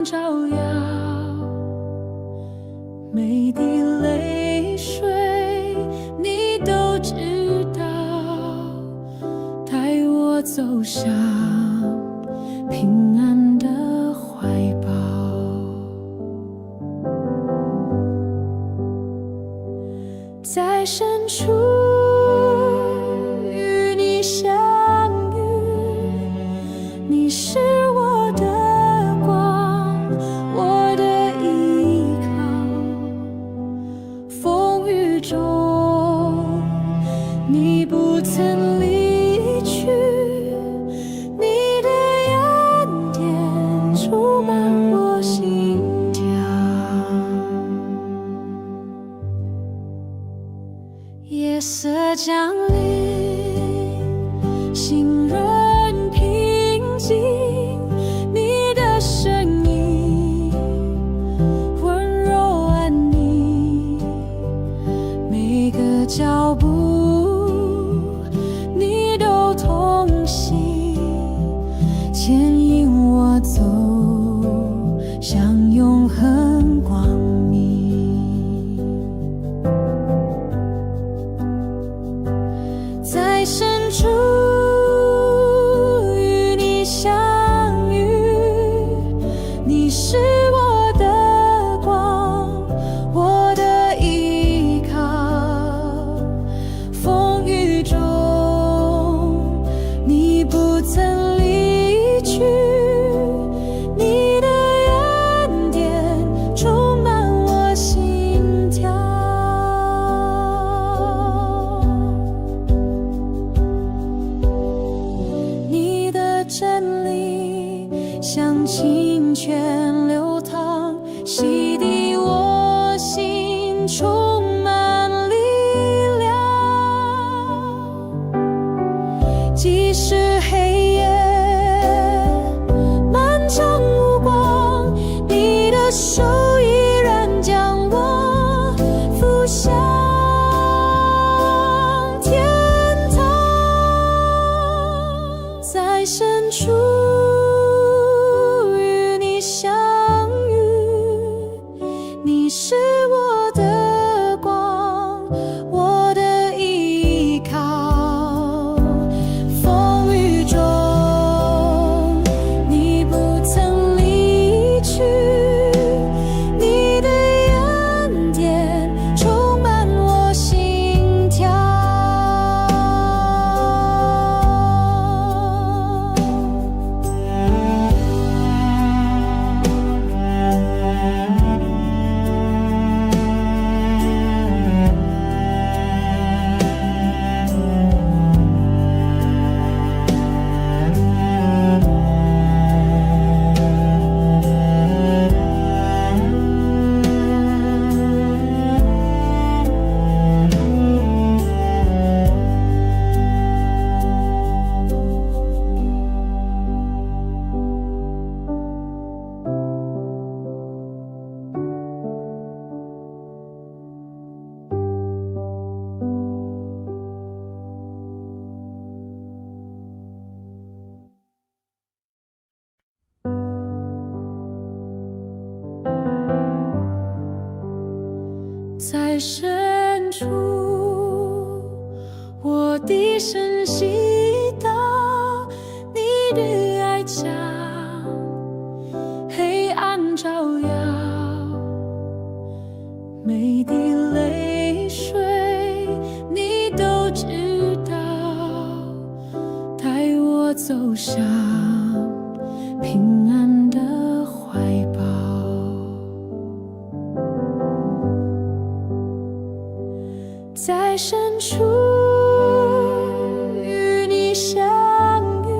照耀，每滴淚水你都知道，帶我走向平安的懷抱。在深處與你相遇，你是我的光，我的依靠。風雨中，你不曾離去，你的恩典充滿我心跳。夜色降臨，心仍平靜，你的聲音溫柔安寧，每個腳步你都同行，牽引我走向永恆光明。在深處與你相遇，你是我的光，我的依靠。風雨中，你不曾離去，你的恩典充滿我心跳。你的真理像清泉流淌，洗滌我心，充滿力量。即使黑夜漫長無光，你的手依然將我扶向天堂。在深處與你相遇，你是我的光，我的依靠。風雨中，你不曾離去，你的恩典充滿我心跳。在深處，我低聲祈禱，你的愛將黑暗照耀，每滴淚水你都知道，帶我走向平安的懷抱。在深處與你相遇，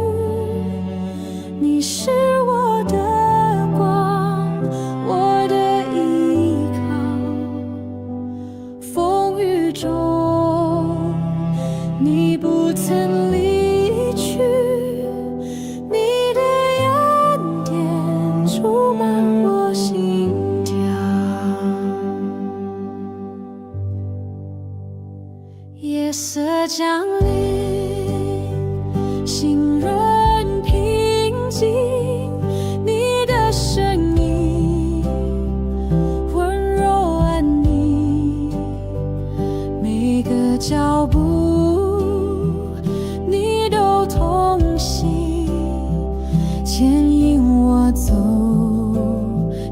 你是我的光，我的依靠。風雨中，你不曾離去，你的恩典充滿我心跳。夜色降臨，心仍平靜，你的聲音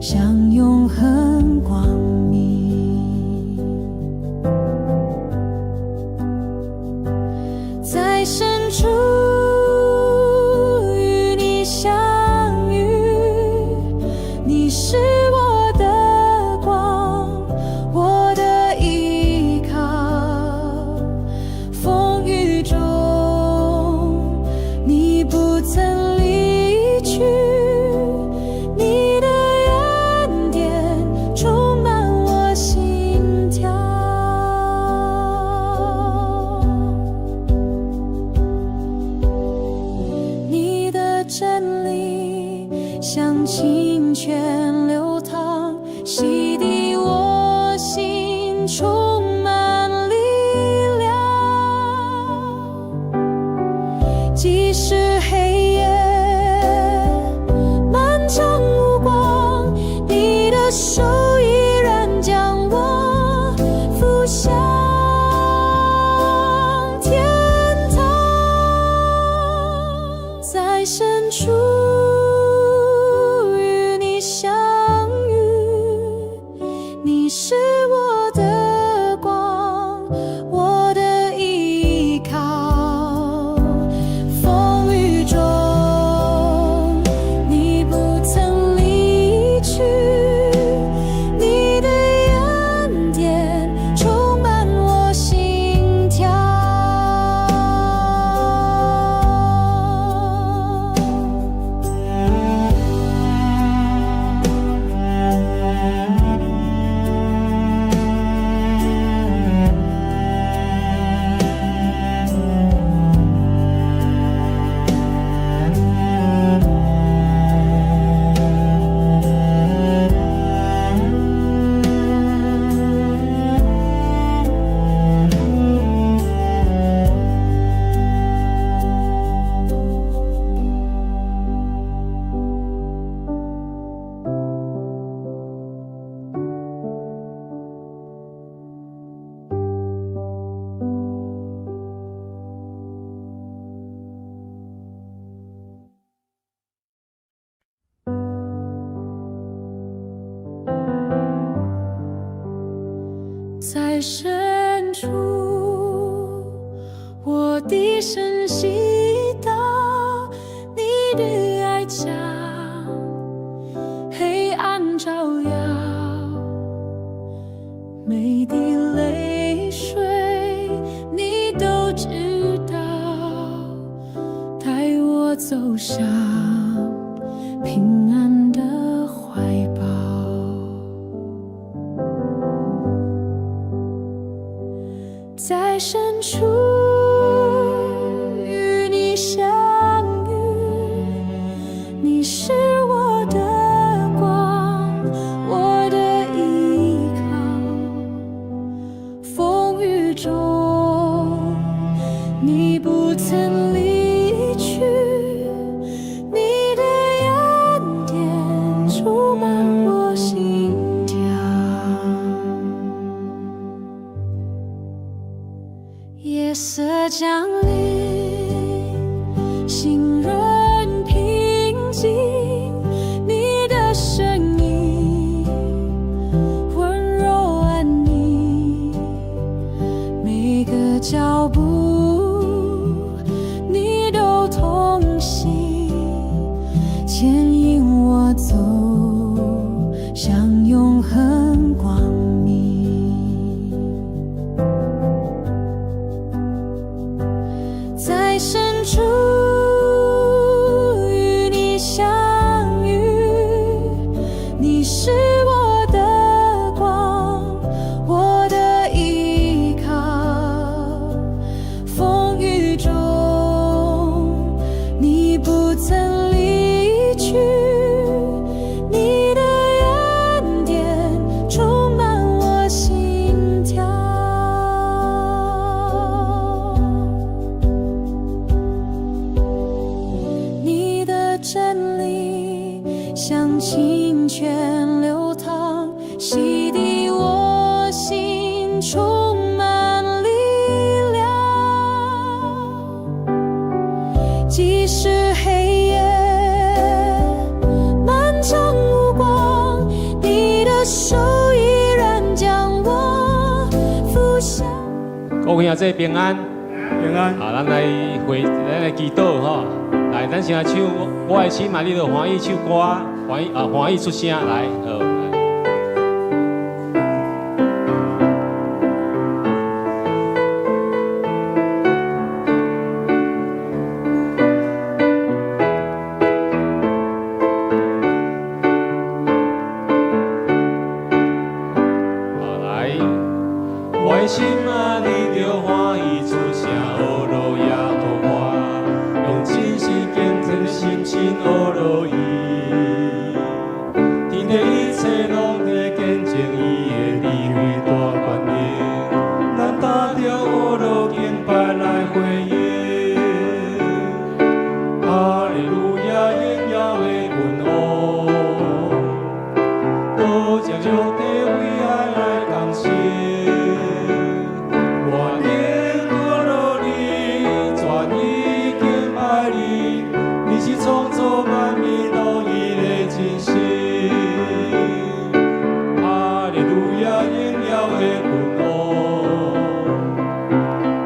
向永恆光明。在深處與你相遇，你是我的光，我的依靠。風雨中，你不曾離去，你的恩典充滿我心跳。你的真理像清泉流淌，洗滌我心，充滿力量。即使黑夜漫長無光，你的手依然將我扶向天堂。在深處與你相遇，你是我的光，我的依靠。風雨中，你不曾離去，你的恩典充滿我心跳。在深處，我低聲祈禱，你的愛將黑暗照耀，每滴淚水你都知道，帶我走向平安的懷抱。在深處與你相遇，你是我的光，我的依靠。風雨中，你不曾離去，你的恩典充滿我心跳。夜色降臨，心仍平靜，你的聲音溫柔安寧，每個腳步你都同行，牽引我走向永恆光明。在深處與你相遇，你是我的光，我的依靠。風雨中，你不曾離去，你的恩典充滿我心跳。你的真理像清泉流淌，洗滌我心，充滿力量。即使黑夜漫長無光，各位兄弟平安。平安。啊，咱來回，咱來祈禱吼。來，咱先來唱《我的心啊，你著歡喜》唱歌，歡喜啊，歡喜出聲來，好。來。好來，我的心啊，你著歡喜出聲，呵咾耶和華，用真實虔誠的心情呵咾伊。天地一切攏在見證伊的智慧大權能，咱擔著呵咾敬拜來回應。哈利路亞，榮耀的君王，多謝上帝為愛來同心。我靈呵咾你，全意敬拜你，你是創造萬物獨一的真神。哈利路亞，榮耀的君王，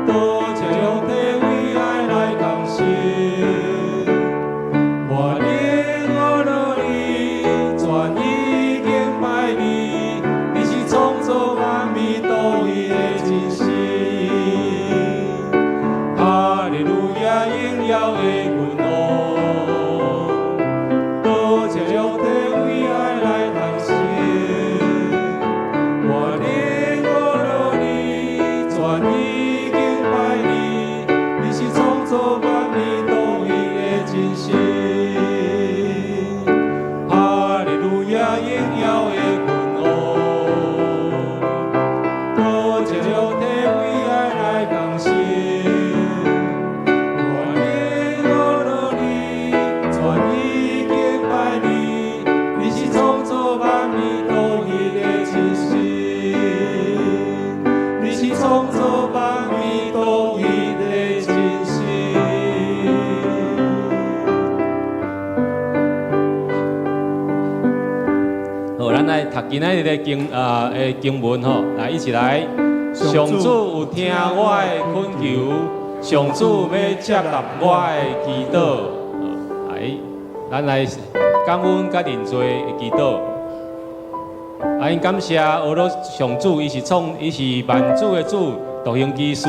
多謝上帝為愛來同心。我靈呵咾你，全意敬拜你，你是創造萬物獨一的真神。哈利路亞，榮耀的君王，多謝上帝為愛來同心。我靈呵咾你，全意敬拜你，你是創造萬物獨一的真神。哈利路亞，榮耀的君王，多謝上帝為愛來同心。我靈呵咾你，全意敬拜你，你是創造萬物獨一的真神。你是創造萬物獨一的真神。好，咱來讀今仔日的經啊的經文吼，來一起來。上主有聽我的懇求，上主欲接納我的祈禱。好，來，咱來感恩佮認罪的祈禱。啊，𪜶感謝呵咾上主，伊是創，伊是萬主的主，獨行奇事，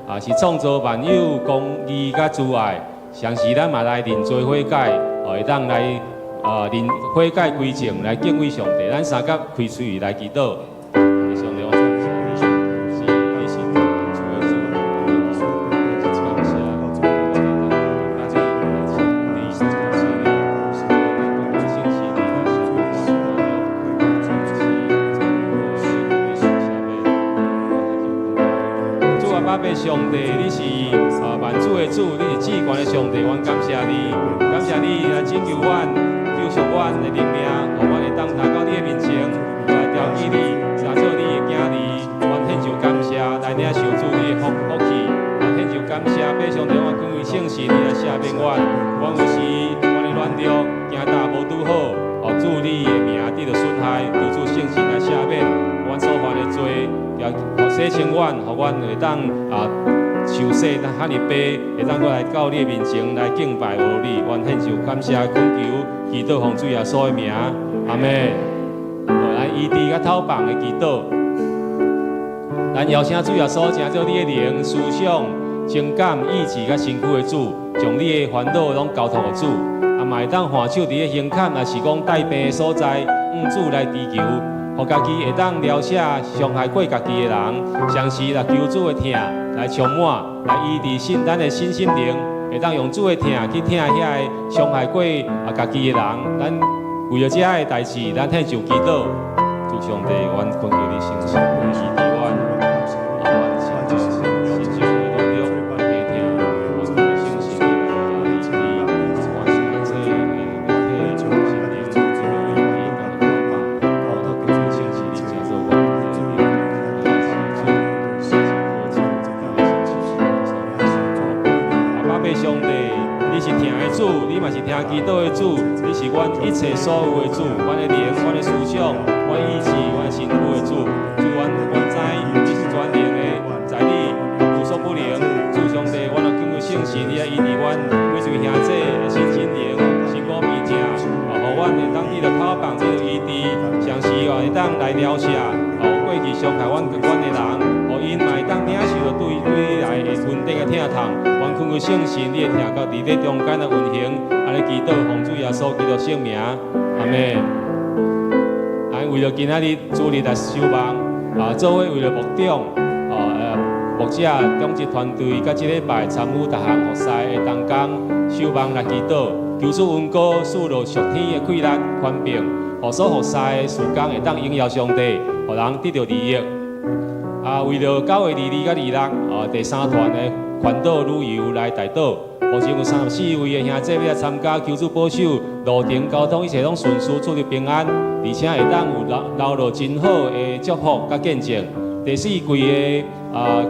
啊是創造萬有公義佮慈愛。同時，咱嘛來認罪悔改，哦，會當來啊認悔改歸正，來敬畏上帝。咱三甲開喙來祈禱。上帝，我感謝你，是你是萬主的主，感謝你，你是主啊，爸爸上帝，你是啊萬主的主，你是至懸的上帝，阮感謝你，感謝你來拯救阮，救贖阮的靈命，予阮會當來到你的面前，來調起你，來做你的囝兒。阮獻上感謝，來領受主你的福福氣，阮獻上感謝，爸上帝，我敬畏聖神，你來赦免阮，阮有時阮的軟弱，行踏無拄好，予主你的名得著損害，求主聖神來赦免阮所犯的罪，也洗清阮，予阮會當啊受洗，咱遐爾白，會當閣來到你的面前來敬拜呵咾你。阮獻上感謝懇求，祈禱奉主耶穌的名，阿們。好，來醫治佮透放的祈禱。咱邀請主耶穌，成做你的靈、思想、情感、意志佮身軀的主，將你的煩惱攏交託予主。啊，嘛會當換手佇咧胸坎，抑是講帶病的所在，向主來祈求，予家己會當療捨傷害過家己的人，同時來求主的疼來充滿，來醫治心咱的身心靈，會當用主的疼去疼遐个傷害過啊家己的人。咱為著這个代誌，咱獻上祈禱，主上帝，阮懇求你聖神醫治阮，啊，阮心中心中的軟弱、悲痛，阮聖神你來醫治，阮這個肉體、心靈、聖神你成做阮的阿爸父上帝，你是疼的主，你嘛是聽祈禱的主，你是阮一切所有的主，阮的靈、阮的思想、阮意志、阮身軀的主。主，阮阮知你是全能的，在你當來饒赦，哦，過去傷害阮的人，予𪜶嘛會當領受著對你來的恩典的疼痛。阮懇求聖神，你的疼佮佇咧中間來運行，按呢祈禱，奉主耶穌基督聖名，阿門。啊，為著今仔日主日來守望，啊，做伙為著牧長，牧者、長執團隊，佮這禮拜參與逐項服侍的同工，守望來祈禱，求主恩膏賜落屬天的氣力、權柄，予所服侍的事工會當榮耀上帝，予人得著利益。啊，為著9月22佮26，啊，第三團的環島旅遊來代禱。目前有34位的兄弟欲來參加，求主保守路程交通一切攏順遂，出入平安，而且會當有留落真好的祝福佮見證。第四季的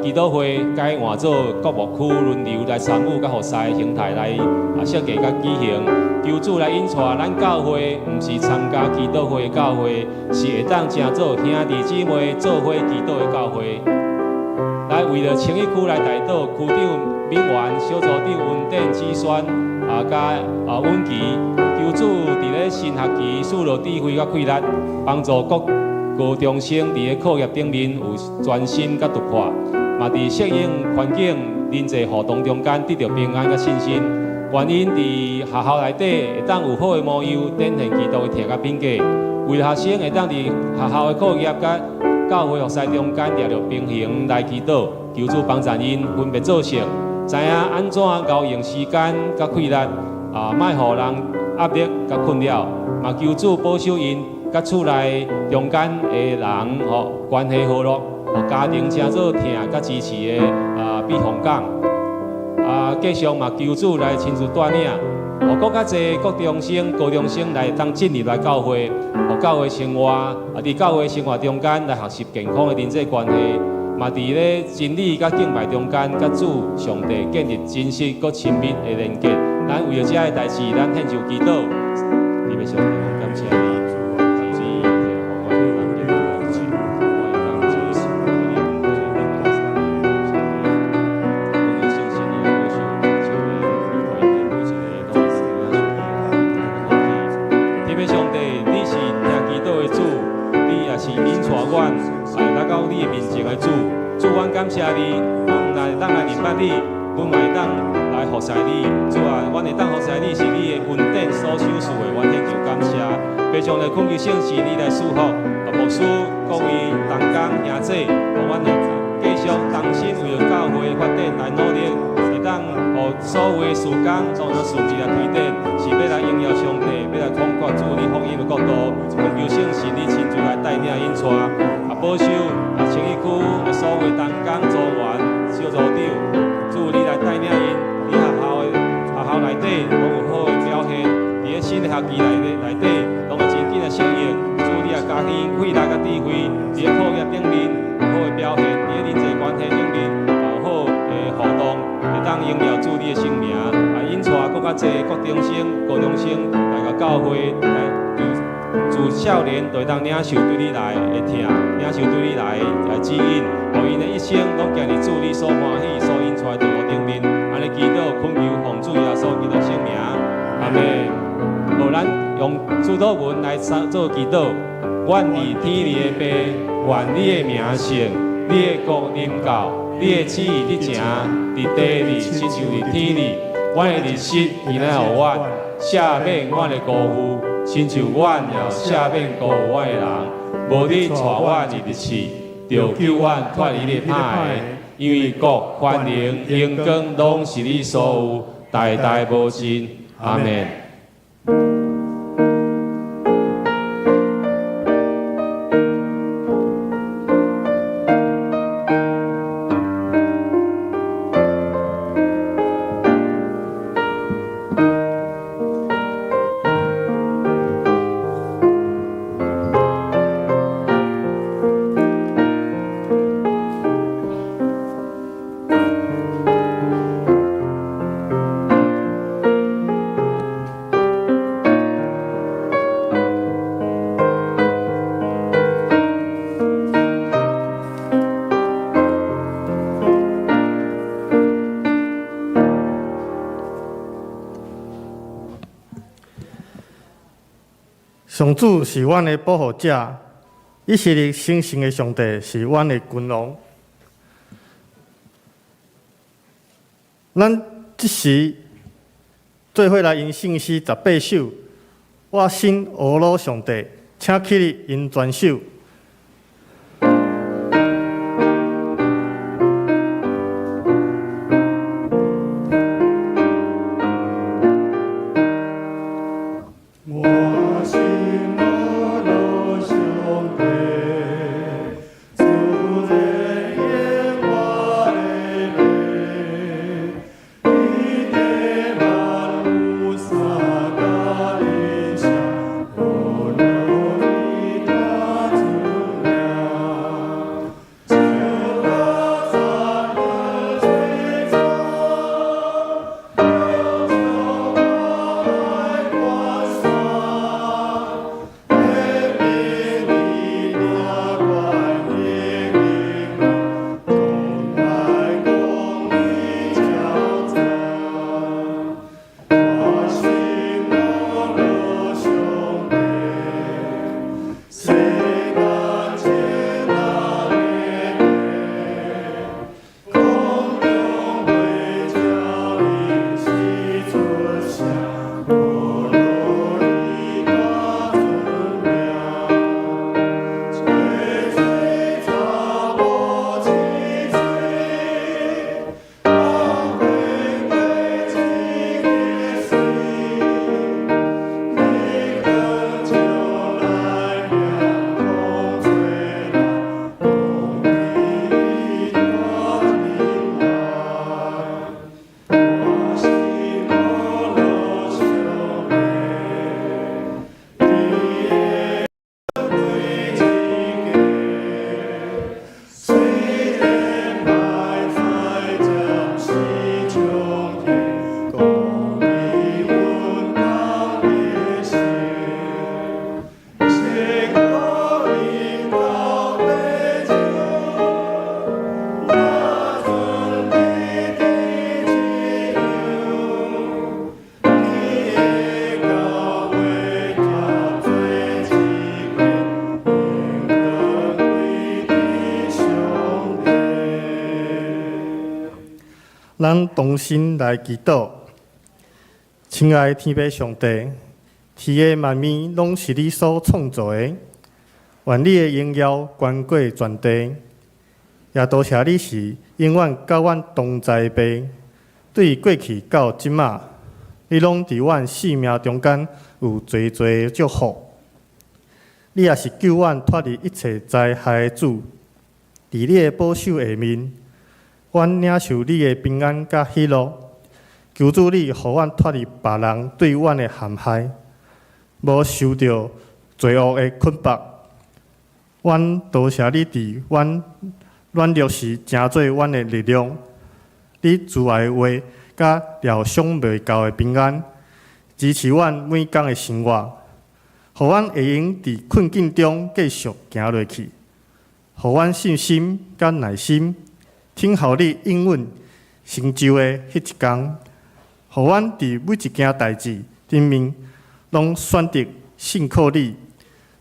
祈禱會改換做各牧區輪流來參與佮服侍的形態來設計佮舉行。求主來引帶咱教會，毋是參加祈禱會的教會，是會當成做兄弟姊妹做伙祈禱的教會。來為著清一區來代禱，區長敏元、小組長文典、子孫啊，佮穩琪，求主佇咧新學期賜落智慧佮氣力，幫助各高中生佇咧課業頂面有專心佮突破，嘛佇適應環境、人際互動中間得著平安佮信心。願𪜶佇學校內底會當有好的模樣，展現基督的疼佮品格。為著學生會當佇學校的課業佮教會服侍中間掠著平衡來祈禱，求主幫助𪜶分別做聖，知影按怎𠢕用時間佮氣力，啊，莫予人壓力佮困擾，嘛求主保守𪜶佮厝內中間的人吼關係和樂，予家庭成做疼佮支持的避風港。啊，繼續嘛求主來親自帶領，予閣較濟國中生、高中生來當進入來教會，予教會生活，啊，佇教會生活中間來學習健康的人際關係，嘛佇咧真理佮敬拜中間，佮主上帝建立真實閣親密的連結。咱為著這个代誌，咱獻上祈禱。特別上帝，我感謝你。求你聽予阮的祈禱，我會當做你聖神的保守，求你為每一個攏會當領受特別上帝，你是聽祈禱的主，你也是引帶阮來到你的面前的主。主，阮感謝你，阮毋但會當來認捌你，阮嘛會當來服侍你。主啊，阮會當服侍你，是你的恩典所賞賜的，阮獻上感謝。非常的懇求聖神，你來賜福，牧師各位同工兄弟，予阮會繼續同心為著教會發展來努力，會當予所有的事工攏順利來推展，是欲來榮耀上帝，欲來廣闊主你福音的國度。懇求聖神，你親自來帶領引帶，啊保守啊清一區的所有同工組員、小組長，主你來帶領𪜶，佇學校內底攏有好的表現，佇咧新的學期內底攏會真緊來適應。主你也加添氣力佮智慧，佇咧課業頂面有好的表現，佇咧人際關係頂面有好的互動，會當榮耀主你的聖名，啊引帶閣較濟國中生、高中生來到教會來，自少年就會當領受對你來的疼，領受對你來的指引，予𪜶的一生攏行佇主你所歡喜、所引帶的道路頂面。按呢祈禱，懇求奉主耶穌基督聖名，阿門。予咱用主禱文來做祈禱。阮佇天裡的父，願你的名聖，你的國臨到，你的旨意得成，佇地裡親像佇天裡。阮的日食今仔予阮，赦免阮的辜負，親像阮也赦免辜負阮的人。無你帶阮入去試，著救阮脫離那歹的。因為國、權能、榮光攏是你所有，代代無盡。阿門。上主是阮的保護者，以色列成聖的上帝是阮的君王。咱這時做伙來吟聖詩18首，我心呵咾上帝，請起立吟全首。我心呵咾上帝，自然應我的命，伊地萬有三甲恩聲，呵咾伊大主名，唱歌讚美最讚，唱愛關山，顯明伊大權能力，眾來公義稱讚。我心呵咾上帝，世間千萬的地，空中飛鳥伊是出聲，呵咾伊大尊名。吹吹查某七水，放飛過一个水，你可就來涼風吹來，公義大進來。我心呵咾上帝，伊的每一个，雖然歹在暫時窮天，公義穩當的心，宣告引導的主，我尊你的自由，你的教會合做一個，應當歸的上帝。咱同心來祈禱，親愛的天父上帝，天地萬物攏是你所創造的，願你的榮耀懸過全地，也多謝你是永遠佮阮同在的父。對過去到這馬，你攏佇阮性命中間有濟濟的祝福。你也是救阮脫離一切災害的主，佇你的保守下面，阮領受你的平安佮喜樂。求主你予阮脫離別人對阮的陷害，無受著罪惡的捆綁。阮多謝你佇阮軟弱時，成做阮的力量。你慈愛的話佮料想袂到的平安，支持阮每工的生活，予阮會用佇困境中繼續行落去，予阮信心佮耐心，等候你應允成就的彼一工，予阮佇每一件代誌頂面，攏選擇信靠你，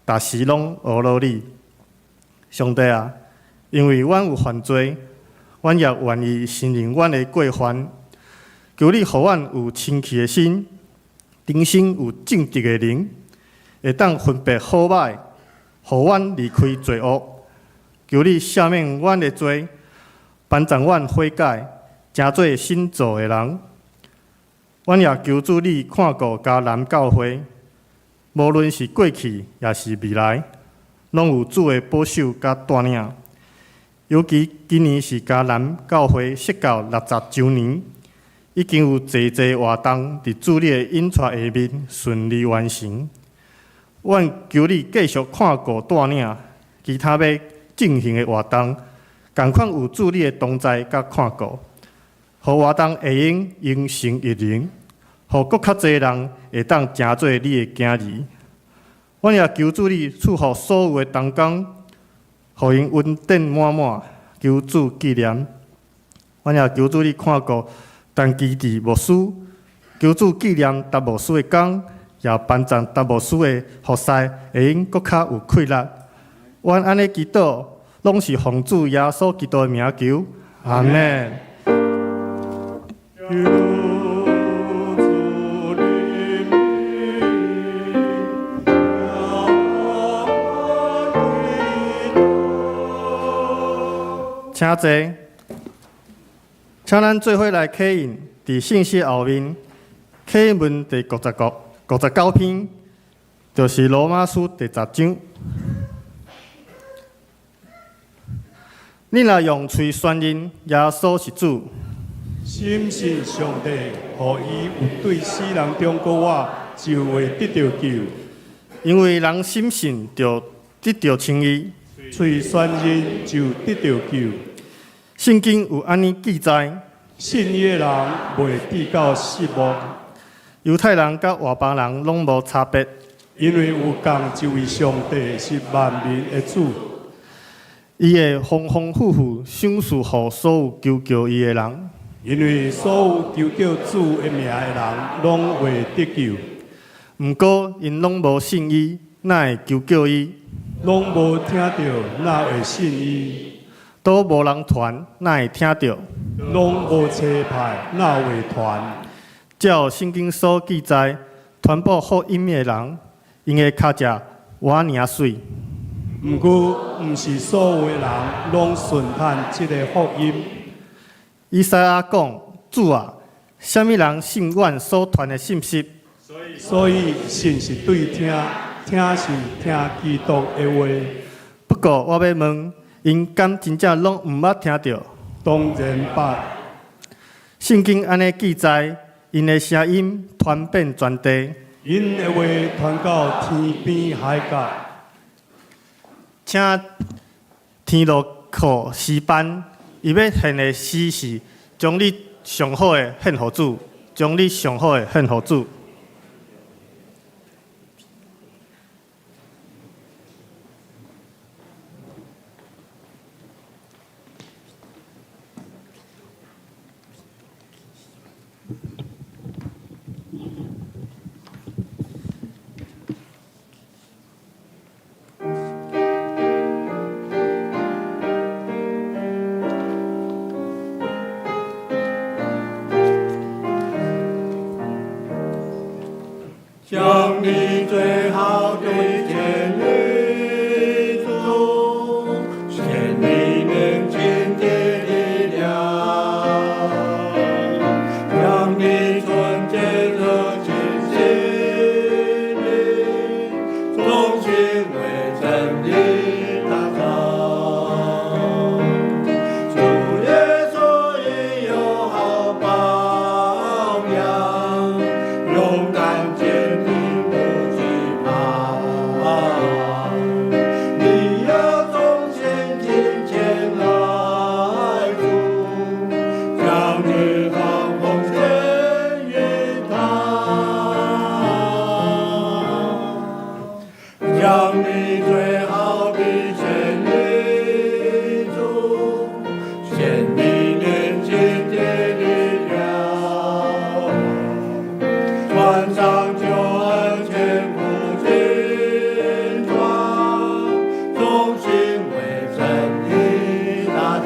逐時攏呵咾你。上帝啊，因為阮有犯罪，阮也願意承認阮的過犯。求你予阮有清氣的心，重新有正直的靈，會當分別好歹，予阮離開罪惡。求你赦免阮的罪，幫助阮悔改，成做新造的人。阮也求主你看顧迦南教會，無論是過去抑是未來，攏有主的保守佮帶領。尤其今年是迦南教會設教60週年，已經有濟濟活動佇主你的引帶下面順利完成。阮求你繼續看顧帶領其他欲進行的活動，仝款有主你的同在佮看顧，予活動會用榮神益人，予閣較濟人會當成做你的囝兒。阮也求主你賜福所有的同工，予𪜶恩典滿滿，求主紀念。阮也求主你看顧陳基治牧師，求主紀念陳牧師的工，也幫助陳牧師的服侍會用閣較有氣力。阮按呢祈禱，攏是奉主耶穌基督的名求，阿們。求主憐憫，聽我請坐，請咱做伙來啟印，佇信息後面，啟印文第59篇，就是羅馬書第十章。你若用喙宣認耶穌是主，深信上帝，予伊有對死人中復活，就會得著救。因為人深信就得著稱義。喙宣認就得著救。聖經有按呢記載：信伊的人袂致到失望，猶太人佮外邦人攏無差別，因為有仝一位上帝是萬民的主。伊會豐豐富富賞賜予所有求叫伊的人。因為所有求叫主的名的人，攏會得救。毋過𪜶攏無信伊，哪會求叫伊？攏無聽著，哪會信伊？都無人傳，哪會聽著？攏無差派，哪會傳？照聖經所記載，傳布福音的人，𪜶的跤跡偌爾媠。毋過，毋是所有的人攏順趁這个福音。以賽亞講：主啊，啥物人信阮所傳的信息？所以信是對聽，聽是聽基督的話。不過我欲問，𪜶敢真正攏毋捌聽著？當然捌。聖經按呢記載，𪜶的聲音傳遍全地，𪜶的話傳到天邊海角。請天路客詩班，伊欲獻的詩是將你上好的獻予主，將你上好的獻予主。將你最好的獻與主，獻你年輕的力量，將你純潔熱情心靈，忠心為真理打造。主耶穌已有好榜樣，勇敢堅定不懼怕。你要忠心敬虔愛主，將脂肪奉獻與他，將你最好的獻與主，獻你年輕的力量，穿上救恩全副軍裝，忠心為真理打仗。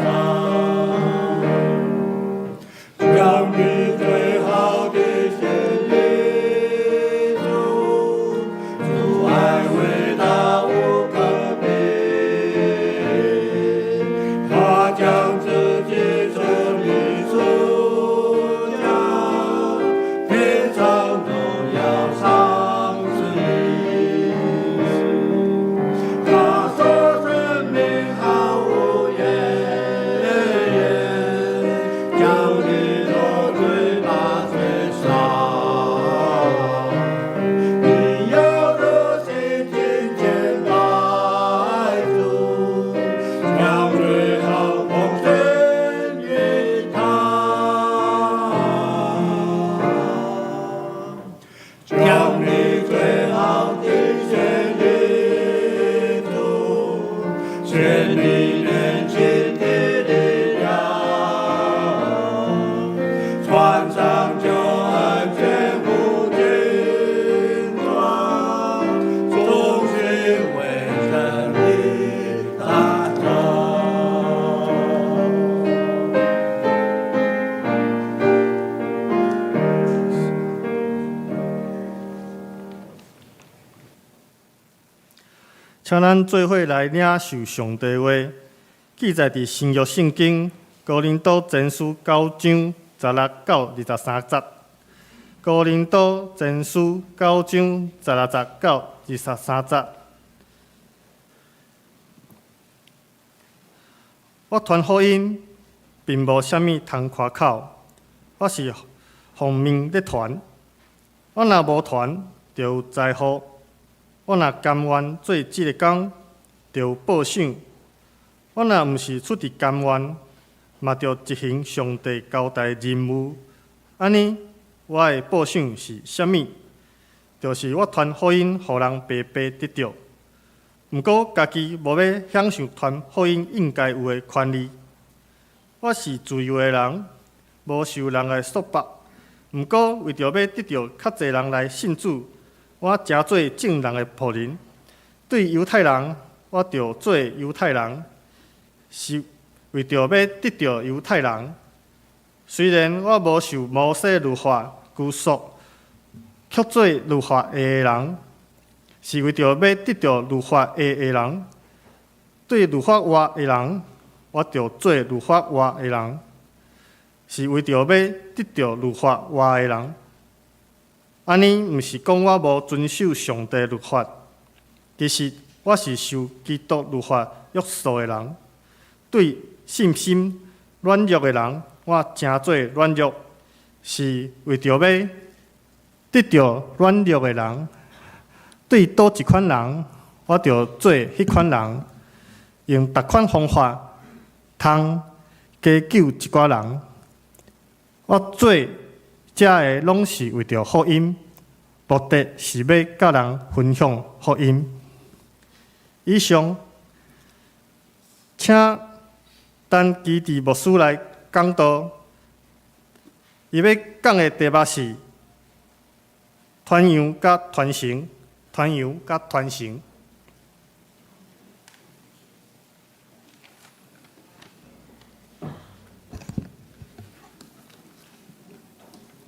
將你最好的獻與主，主愛偉大無可比，他將自己設立贖價，天上榮耀賞賜你。他說生命毫無怨言，將你的罪把罪殺。你要熱心敬虔愛主，將最好奉獻與他，將你最好的獻與主，獻你年輕的力量，穿上救恩全副軍裝，忠心為真理請咱做伙來領受上帝話，記載佇新約聖經哥林多前書九章十六到二十三節。哥林多前書九章十六節到二十三節。我傳福音並無啥物通誇口，我是奉命咧傳。我若無傳，就有災禍；我若甘願做這个工，就有報賞。我若毋是出佇甘願，嘛著執行上帝交代任務。按呢，我的報賞是啥物？就是我傳福音，予人白白得著。毋過家己無欲享受傳福音應該有的權利。我是自由的人，無受人的束縛。毋過為著欲得著較濟人來信主，我成做眾人的僕人。對猶太人，我就做猶太人，是為著欲得著猶太人。雖然我無受摩西律法拘束，卻做律法下的人，是為著欲得著律法下的人。對律法外的人，我就做律法外的人，是為著欲得著律法外的人。按呢，毋是講我無遵守上帝律法，其實我是受基督律法約束的人。對信心軟弱的人，我成做軟弱，是為著欲得著軟弱的人。對佗一款人，我就做彼款人，用逐款方法通加救一寡人。我做這个攏是為著福音，目的是欲佮人分享福音。以上，請陳基智牧師來講道。伊欲講的題目是傳揚佮傳承，傳揚佮傳承。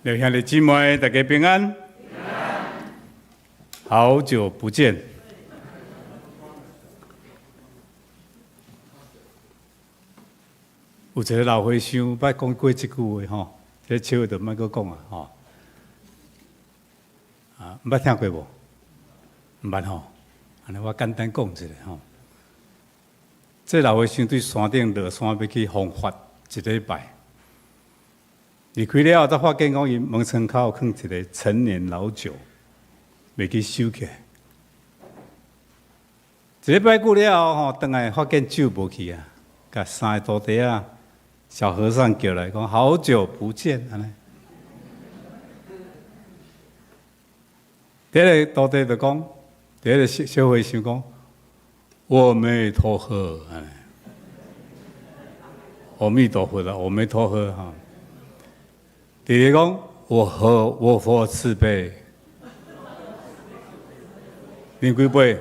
兩兄弟姊妹，大家平安。好久不見。有一个老和尚捌講過這句話吼，這笑話就莫閣講啊吼。啊，毋捌聽過無？毋捌吼。按呢我簡單講一下吼。這老和尚對山頂落山欲去弘法一禮拜，離開了後，才發現講伊門窗口囥一个陳年老酒，袂記收起來。一禮拜過了後吼，轉來發現酒無去啊，共三个徒弟仔小和尚叫來講，好久不見，按呢。第一个徒弟就講，第一个小小和尚講，阿彌陀佛，阿彌陀佛啦，阿彌陀佛哈。第二个講，我和我佛慈悲，啉幾杯？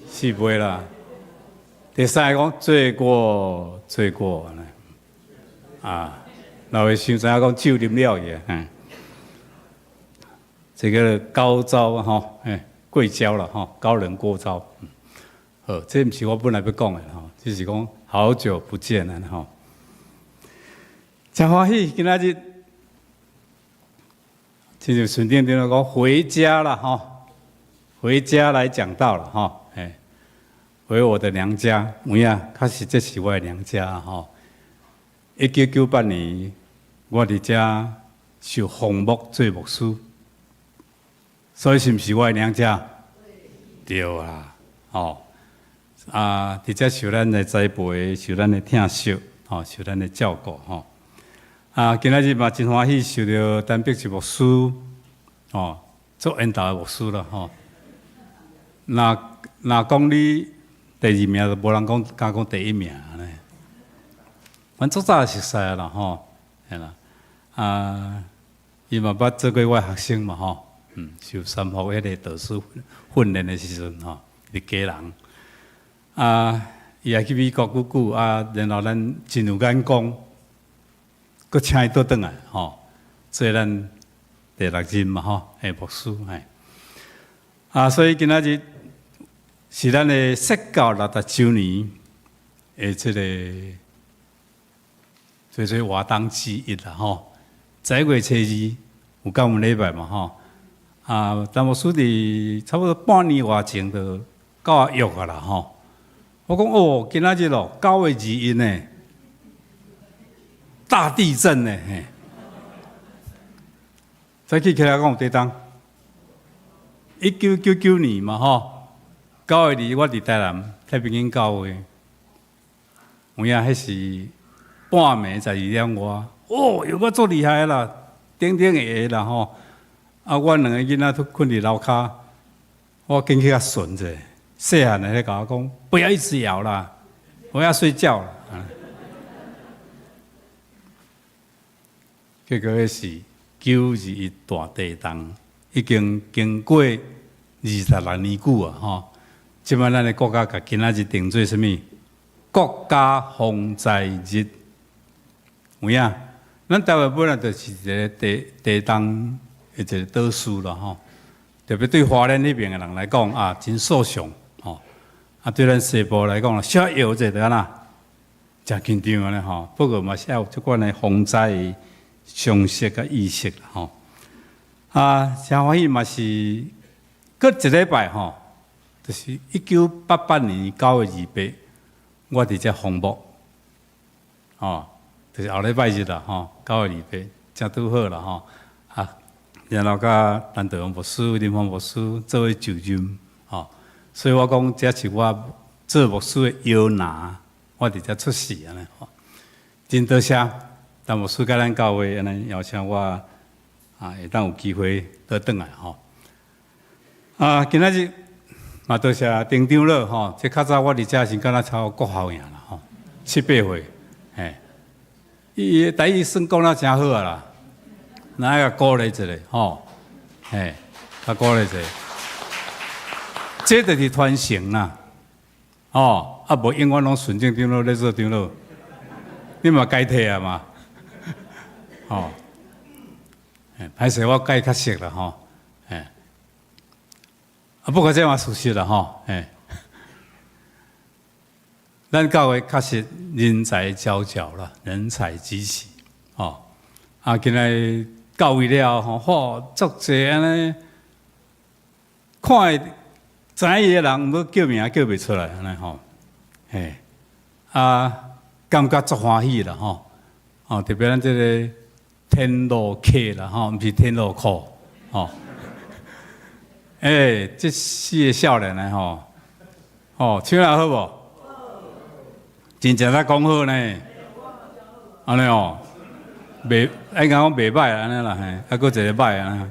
四杯啦。第三个講，罪過罪過，啊，老和尚知影講酒啉了去，嗯，這个高招吼，哎，過招了吼，高人過招。好，這毋是我本來欲講的吼，只是講好久不見了吼。真歡喜，今仔日，親像順頂頂講回家了吼，回家來講道了吼，哎，回我的娘家，有影，確實這是我的娘家吼。1998年，我佇遮受封牧做牧師，所以是毋是我的娘家？對啊，吼啊！佇遮受咱的栽培，受咱的疼惜，吼，受咱的照顧，吼。啊，今仔日嘛真歡喜受著陳碧池牧師，吼，做緣投的牧師啦，吼。若若講你第二名，就無人講敢講第一名按呢。阮足早就熟似啦，吼，嘿啦，啊，伊嘛捌做過我的學生嘛，吼，受三福彼个導師訓練的時陣，吼，佇基隆，啊，伊也去美國久久，啊，然後咱真有眼光，閣請伊倒轉來，吼，做咱第六任嘛，吼，的牧師，嘿，啊，所以今仔日是咱的釋教60週年的這个做做活動之一啦吼。11月初2有感恩禮拜嘛吼。啊，陳牧師佇差不多半年外前就佮我約啊啦吼。我講哦，今仔日咯，9月21呢，大地震呢，嘿。早起起來講有地動，1999年嘛吼，9月2我佇台南太平間教會，有影彼是半暝12點外，哦，搖甲足厲害啦，頂頂下下啦吼。啊，阮兩个囡仔都睏佇樓跤，我緊去共巡者，細漢的咧共我講，不要一直搖啦，我要睡覺啦。結果彼是9·21大地動，已經經過26年久啊！吼，這擺咱的國家共今仔日定做啥物？國家防災日，有影？咱台灣本來就是一个地動的一个島嶼啦，吼。特別對花蓮彼爿的人來講啊，真受傷吼。啊，對咱西部來講，小搖者就按怎，誠緊張按呢吼。不過嘛是愛有這款的防災的常識佮意識啦吼。啊，誠歡喜嘛是，閣一禮拜吼，就是1988年9月28，我佇遮封牧，吼，就是後禮拜日啦吼，9月28，正拄好啦吼。啊，然後佮陳道榮牧師、林芳牧師做伙就任，吼，所以我講這是我做牧師的搖籃，我佇遮出世按呢吼。真多謝陳牧師佮咱教會按呢邀請我啊，會當有機會倒轉來吼。啊，今仔日嘛多謝丁長老吼，這較早我佇遮時敢若超國校爾啦吼，七八歲，嘿，伊台語算講得誠好啊啦，咱愛共鼓勵一下吼，嘿，共鼓勵一下，這就是傳承啦，吼，啊無永遠攏順正長老咧做長老，你嘛該退啊嘛，吼，歹勢我共伊較熟啦吼，嘿。啊，不過這嘛事實啦吼，嘿，咱教會確實人才佼佼啦，人才濟濟，吼。啊，今仔到位了吼，吼，足濟按呢，看會知影伊的人，毋過叫名叫袂出來按呢吼，嘿，啊，感覺足歡喜啦吼，哦，特別咱這个天路客啦吼，毋是天路客，吼。欸，這四个少年的吼，吼，唱得好無？真正在講好呢，按呢哦，袂，應該講袂䆀按呢啦，嘿，啊，閣一个䆀啊，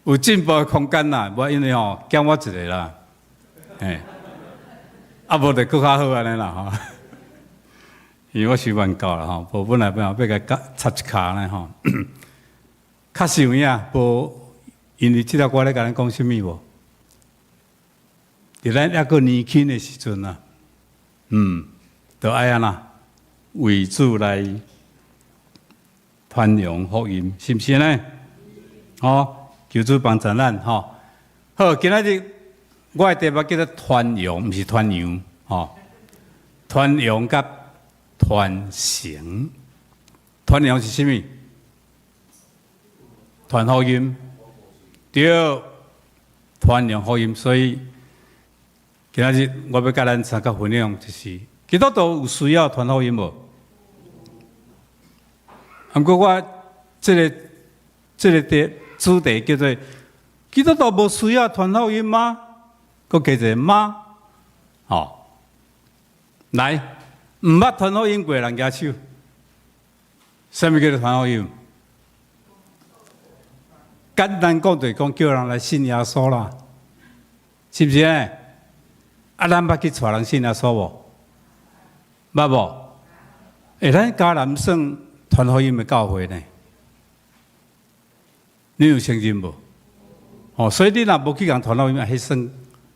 有進步的空間啦，無因為吼減我一个啦，嘿，啊無就閣較好按呢啦吼，因為我時間夠啦吼，無本來本來欲共插一跤呢吼，確實有影無。因為這條歌咧共咱講啥物無？佇咱猶閣年輕的時陣啊，就愛按怎為主來傳揚福音，是毋是呢？吼，求主幫助咱吼。好，今仔日我的題目叫做傳揚，毋是傳揚，吼。傳揚佮傳承，傳揚是啥物？傳福音。對，傳揚福音，所以今仔日我欲佮咱三個分享，就是基督徒有需要傳福音無？毋過我這个題主題叫做基督徒無需要傳福音嗎？閣加一個嗎？吼，來，毋捌傳福音過的人舉手，啥物叫做傳福音？簡單講就是講叫人來信耶穌啦，是毋是呢？啊，咱捌去帶人信耶穌無？捌無？欸，咱嘉南算傳福音的教會呢？你有承認無？哦，所以你若無去共傳福音，彼算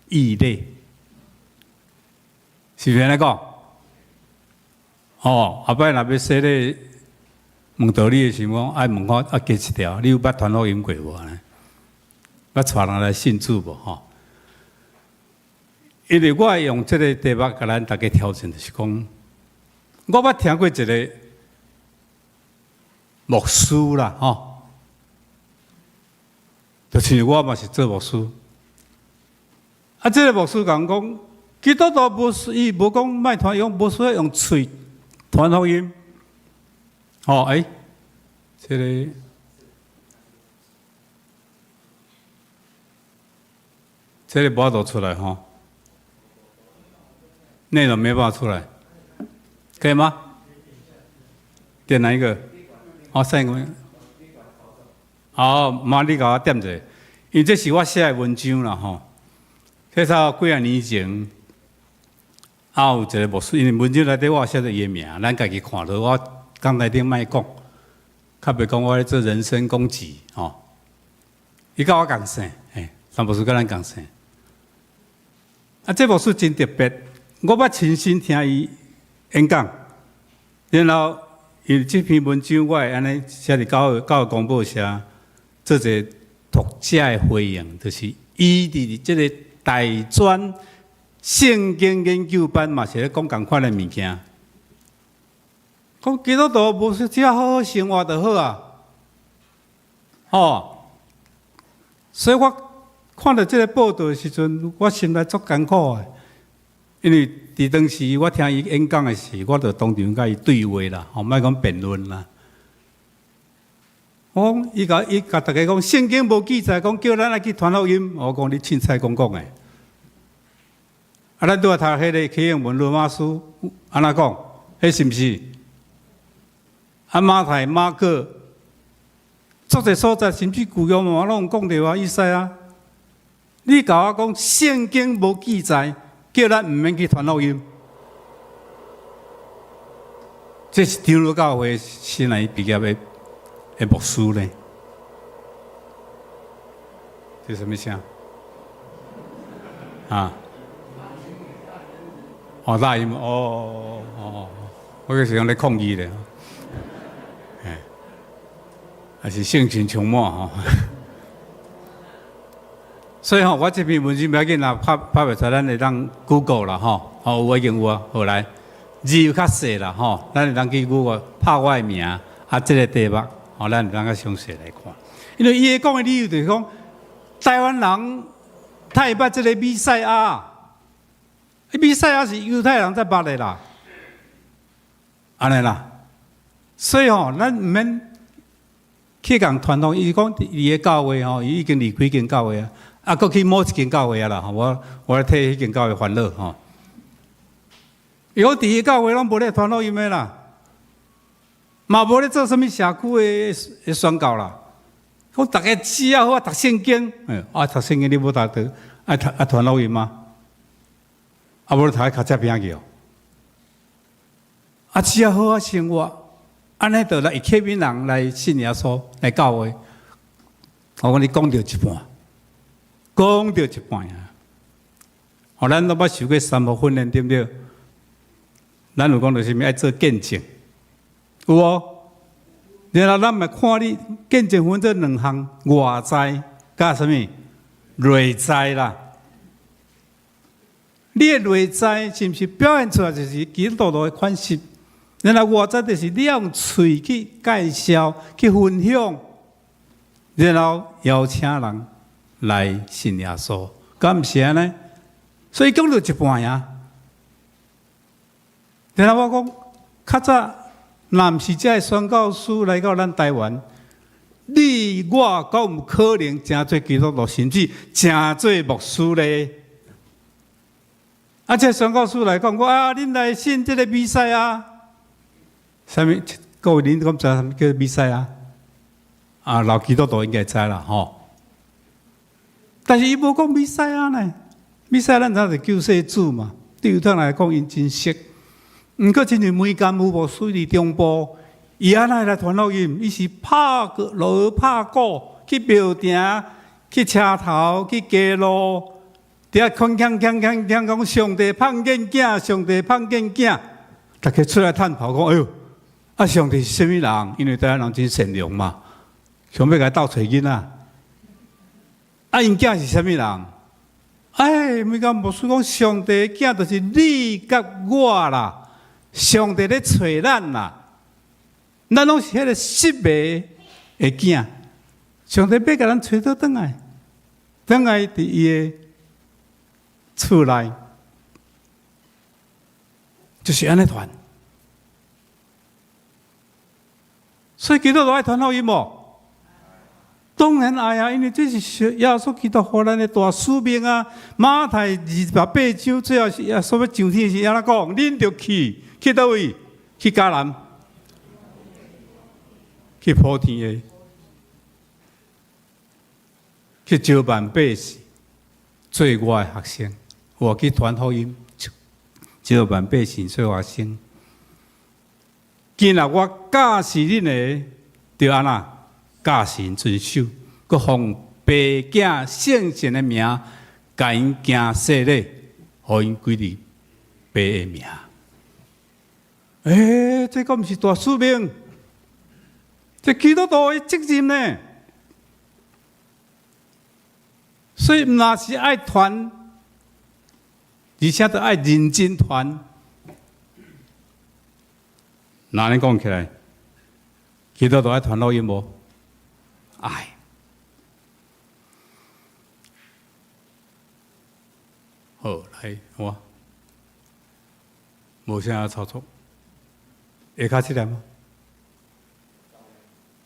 異類，是毋是按呢講？哦，後擺若欲洗禮問道理的時陣，愛問我啊，加一條，你有捌傳福音過無呢？捌帶人來信主無？吼？因為我用這个題目共咱大家挑戰，就是講，我捌聽過一个牧師啦，吼，就是我嘛是做牧師。啊，這个牧師共講，基督徒無需，伊無講莫傳，伊講無需要用喙傳福音。吼，欸，這个。這个無法度出來吼，內容沒辦法出來，可以嗎？點哪一個？哦，三個。哦，媽，你共我點一下，因為這是我寫的文章啦吼。這差幾仔年前，啊有一个牧師，因為文章內底我寫著伊的名，咱家己看著。我講台頂莫講，較袂講我咧做人身攻擊吼。伊佮我仝姓，嘿，陳牧師佮咱仝姓。啊，這牧師真特別，我捌親身聽伊演講，然後因為這篇文章我會按呢寫佇教會公報社，做一个讀者的回應，就是伊佇這个大專聖經研究班嘛是咧講仝款的物件，講基督徒無說只要好好生活就好啊，哦，所以我看著這个報道的時陣，我心內足艱苦的，因為佇當時我聽伊演講的時，我就當場共伊對話啦，吼，莫講辯論啦。我講伊共伊共逐家講，聖經無記載講叫咱愛去傳福音，我講你凊彩講講的。啊，咱拄仔讀彼个啟應文羅馬書，按怎講？彼是毋是？啊，馬太、馬可，足濟所在，甚至舊約嘛攏有講著啊，意思啊。你共我講聖經無記載，叫咱毋免去傳福音，這是長老教會新來畢業的牧師呢？這是啥物聲？啊？哦，大音，哦哦哦，我就是講咧抗議咧，嘿，還是性情充滿吼。所以吼，我這篇文章不要緊啦，拍拍袂出來，咱會當 Google 啦吼，吼有已經有啊，好來字較細啦吼，咱會當去 Google 拍我的名，啊，這个題目，吼，咱會當較詳細來看。因為伊講的理由就是講，台灣人太捌這个彌賽亞，彌賽亞是猶太人才捌的啦，按呢啦，所以吼，咱毋免去共傳統，伊講伊的教會吼，伊已經離開間教會啊。啊，閣去某一間教會啊啦，我我來替彼間教會煩惱吼。伊講佇伊教會攏無咧傳福音的啦，嘛無咧做啥物社區的宣教啦。講逐家只要好好讀聖經，啊讀聖經你無讀著，愛讀愛傳福音嗎？啊無你讀較遮邊去哦。啊，只要好好生活，按呢就來會吸引人來信耶穌來教會。我講你講著一半。講著一半啊！哦，咱攏捌受過三牧訓練，對毋對？咱有講著啥物愛做見證，有無？然後咱嘛看你見證分做兩項，外在佮啥物內在啦。你的內在是毋是表現出來就是基督徒的款式？然後外在就是你要用喙去介紹、去分享，然後邀請人來信耶穌，敢毋是按呢？所以講著一半爾。然後我講，較早若毋是這个宣教師來到咱台灣，你我敢有可能成做基督徒，甚至成做牧師咧？啊，這个宣教師來講，我啊，恁來信這个彌賽亞？啥物？各位恁敢知啥物叫彌賽亞？啊，老基督徒應該知啦，吼。但是伊無講彌賽亞呢，彌賽亞咱知是救世主嘛。對猶太人來講，𪜶真熟。毋過，親像梅甘夫牧師佇中部，伊按怎來傳福音？伊是拍鑼拍鼓去廟埕、去車頭、去街路，佇遐鏗鏘鏘鏘鏘講上帝碰見囝，上帝碰見囝，逐家出來探討講：哎喲，啊，上帝是啥物人？因為台灣人真善良嘛，想欲共伊鬥揣囡仔。啊，𪜶囝是啥物人？哎，每個牧師講，上帝的囝就是你佮我啦，上帝咧揣咱啦，咱攏是彼个失迷的囝，上帝欲共咱揣倒轉來，轉來佇伊的厝內，就是按呢傳。所以基督徒愛傳福音無？當然愛啊，因為這是耶穌基督予咱的大使命啊。馬太28章最後是耶穌欲上天時，按怎講？恁著去，去佗位？去迦南，去普天的，去招萬百姓做我的學生，我去傳福音，招萬百姓做學生。今日我教示恁的，著按怎？教示𪜶遵守，閣奉父子聖神的名，共𪜶行洗禮，予𪜶歸入父的名。欸，這閣毋是大使命？這基督徒的責任呢？所以毋若是愛傳，而且著愛認真傳。若按呢講起來，基督徒愛傳福音無？愛。好，來我無啥操作，下跤這粒嗎？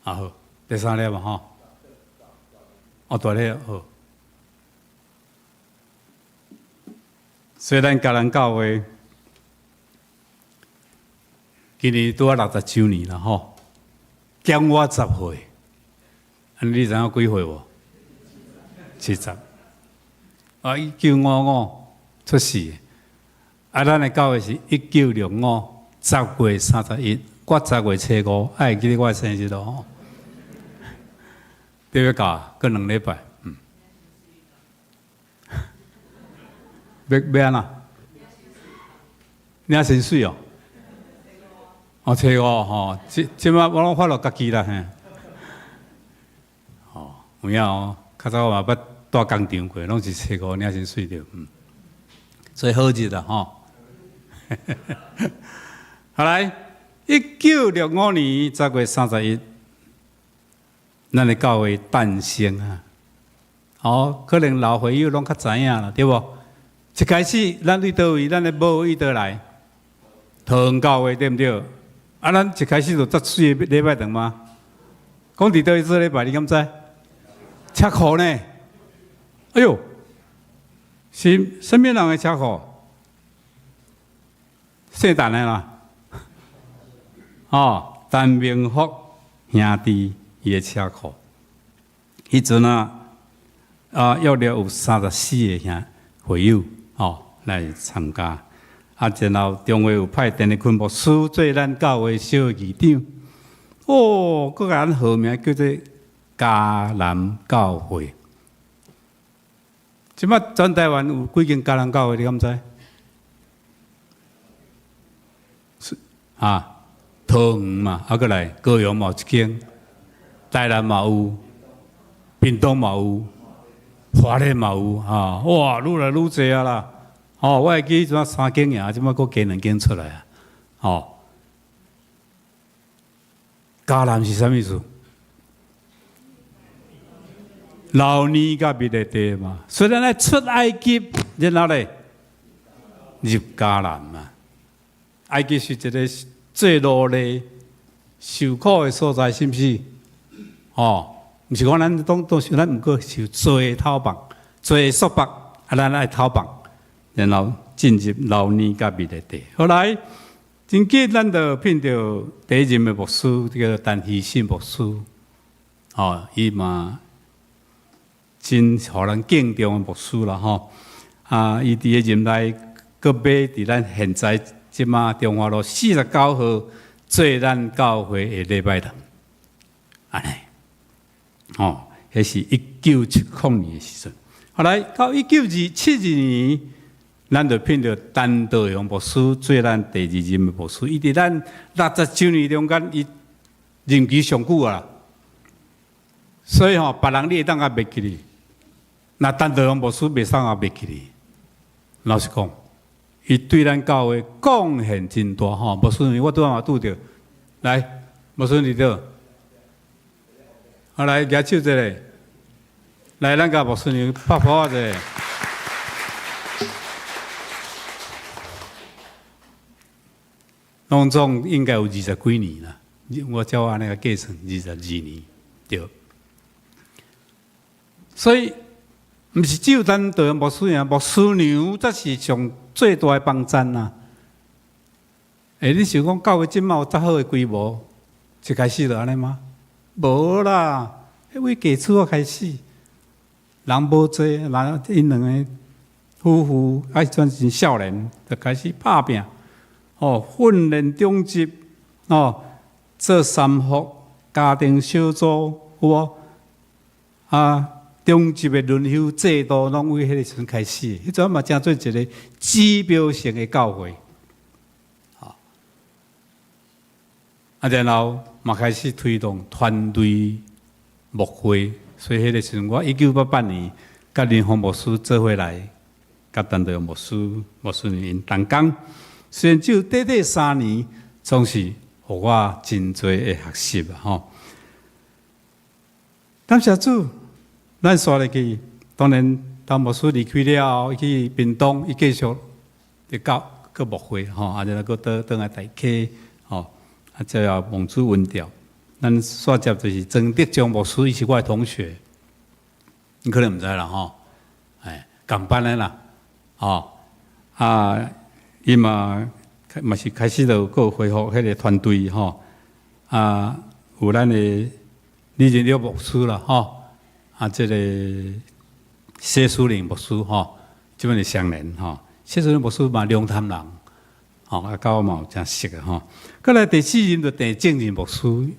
啊好，第三粒嘛吼。哦，大粒好。所以咱迦南教會今年拄仔60週年啦吼，減我10歲，按呢你知影幾歲無？70。啊，1955出世，啊，咱的教會是1965 10月31，我10月初5，愛會記得我的生日囉吼。對欲到，閣兩禮拜，嗯。欲欲按怎？領薪水哦。哦，初五吼，這這擺我攏發落家己啦嘿。哦，有影哦，較早我嘛捌蹛工廠過，攏是初五領薪水著，嗯。所以好日啦吼。後來，1965年10月31，咱的教會誕生啊。哦，可能老會友攏較知影啦，對無？一開始，咱對佗位，咱的母會佗來？桃園教會對毋對？啊，咱一開始就遮媠的禮拜堂嗎？講佇佗位做禮拜，你敢知？車庫呢？哎喲，是啥物人的車庫？姓陳的啦。哦，陳明福兄弟伊的車庫。彼陣啊，啊，約略有34個兄會友哦來參加。啊，然後中會有派鄧麗坤牧師做咱教會小的議長。哦，閣共咱號名叫做迦南教會。這擺全台灣有幾間迦南教會？你敢知？啊，桃園嘛，啊，閣來高雄嘛有一間，台南嘛有，屏東嘛有，花蓮嘛有，啊，哇，愈來愈濟啊啦！哦，我會記彼陣三間爾，這擺閣加兩間出來啊！哦，迦南是啥物意思？流奶佮蜜的地嘛。雖然咱出埃及，然後咧入迦南嘛。埃及是一個做奴隸、受苦的所在，是毋是？哦，毋是講咱當當時咱毋過受罪的討縛、罪的束縛，啊，咱愛討縛，然後進入流奶佮蜜的地。後來真緊，咱就聘著第一任的牧師，叫做陳希信牧師。哦，伊嘛真予人敬重的牧師啦，吼。啊，伊佇个任內，閣買佇咱現在這馬中華路49號做咱教會的禮拜堂。按呢，哦，彼是1970年的時陣。後來到1972年，咱就聘著陳道雄牧師做咱第二任的牧師。伊佇咱60週年中間，伊任期上久啊。所以吼，別人你會當共袂記哩。若陳道雄牧師袂送也袂記哩。老實講，伊對咱教會貢獻真大吼。牧師我拄仔嘛拄著，來，牧師佇佗？啊來，舉手一下，來，咱共牧師娘拍噗仔一下。攏總應該有二十幾年啦，我照按呢個計算，22年對。所以，毋是只有咱道牧師娘，牧師娘才是上最大的幫贊啊！欸，你想講教會這馬有遮好的規模，一開始就按呢嗎？無啦，彼位家厝開始，人無濟，人𪜶兩个夫婦啊，彼陣真少年，就開始拍拚，哦，訓練長執，哦，做三福家庭小組，有無？啊，長執的輪休制度，攏為彼个時陣開始，彼陣嘛成做一个指標性的教會，啊，然後嘛開始推動團隊牧會，所以彼个時陣我1988年，佮林峰牧師做伙來，佮陳道牧師、牧師娘𪜶同工，雖然只有短短3年，總是予我真濟的學習啊！吼，感謝主。咱煞落去，當然，當牧師離開了後，伊去屏東，伊繼續佇教閣牧會吼，啊，然後閣倒轉來大溪吼，啊，最後蒙主恩召。咱煞接就是曾德章牧師，伊是我的同學，你可能毋知啦吼，哎，仝班的啦，吼，啊，伊嘛嘛是開始就閣恢復彼个團隊吼，啊，有咱的李仁玉牧師啦吼。啊，這个謝淑玲牧師吼，這擺是雙連吼。謝淑玲牧師嘛龍潭人，吼啊，佮我嘛有誠熟的吼。閣來第四任就鄭正仁牧師，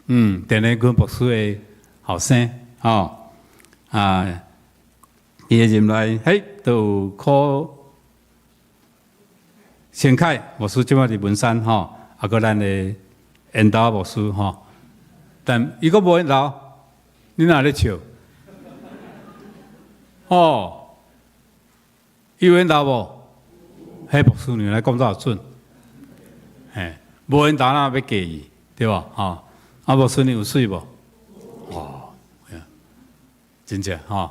鄭連坤牧師的後生，吼啊，伊的任內，嘿，都有柯成凱牧師，這擺佇文山吼，啊，閣咱的緣投牧師吼，但伊閣無緣投，你哪咧笑？哦，伊有緣投無？彼牧師娘來講才有準，嘿，無緣投哪欲嫁伊，對無？吼，啊，牧師娘有媠無？哦，真正吼。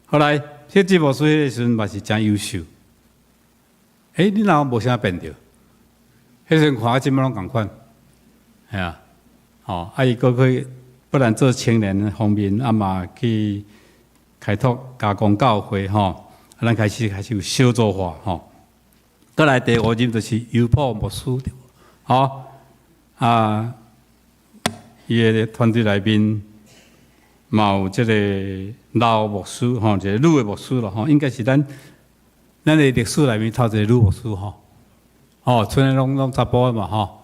後來，謝志牧師彼个時陣嘛是誠優秀。欸，你若無啥變著？彼時陣看這擺攏仝款，係啊，吼，啊伊閣去，不但做青年方面，啊嘛去開拓加工教會吼，啊，咱開始開始有小組化吼。閣來第五任就是尤普牧師，吼啊，伊的團隊內面嘛有這个老牧師吼，一个女的牧師咯吼，應該是咱咱的歷史內面頭一個女牧師吼，吼，賰的攏攏查埔的嘛吼，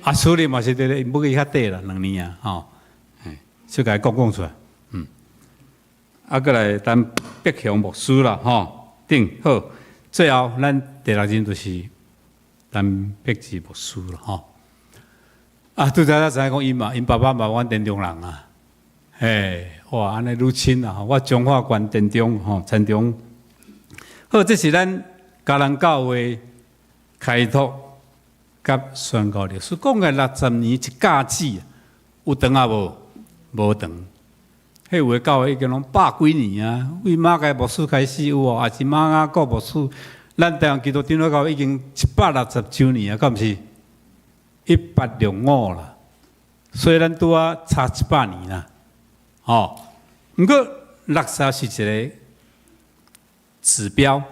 啊，處理嘛是佇咧，不過伊較短啦，2年啊，吼，小共伊講講出來。啊，閣來咱碧雄牧師啦，吼，頂好，最後咱第六任就是咱碧志牧師啦，吼。啊，拄才才知影講伊嘛，𪜶爸爸嘛，阮田中人啊，嘿，哇，按呢愈親啊，我彰化縣田中吼，田中。好，這是咱嘉南教會開拓佮宣教歷史，講個60年一甲子，有長啊無？無長。彼有的教會已經攏百幾年啊，為馬偕牧師開始有哦，抑是馬雅各牧師，咱台灣基督長老教會已經160週年啊，敢毋是？1865啦，所以咱拄仔差100年啦，吼。毋過60是一个指標，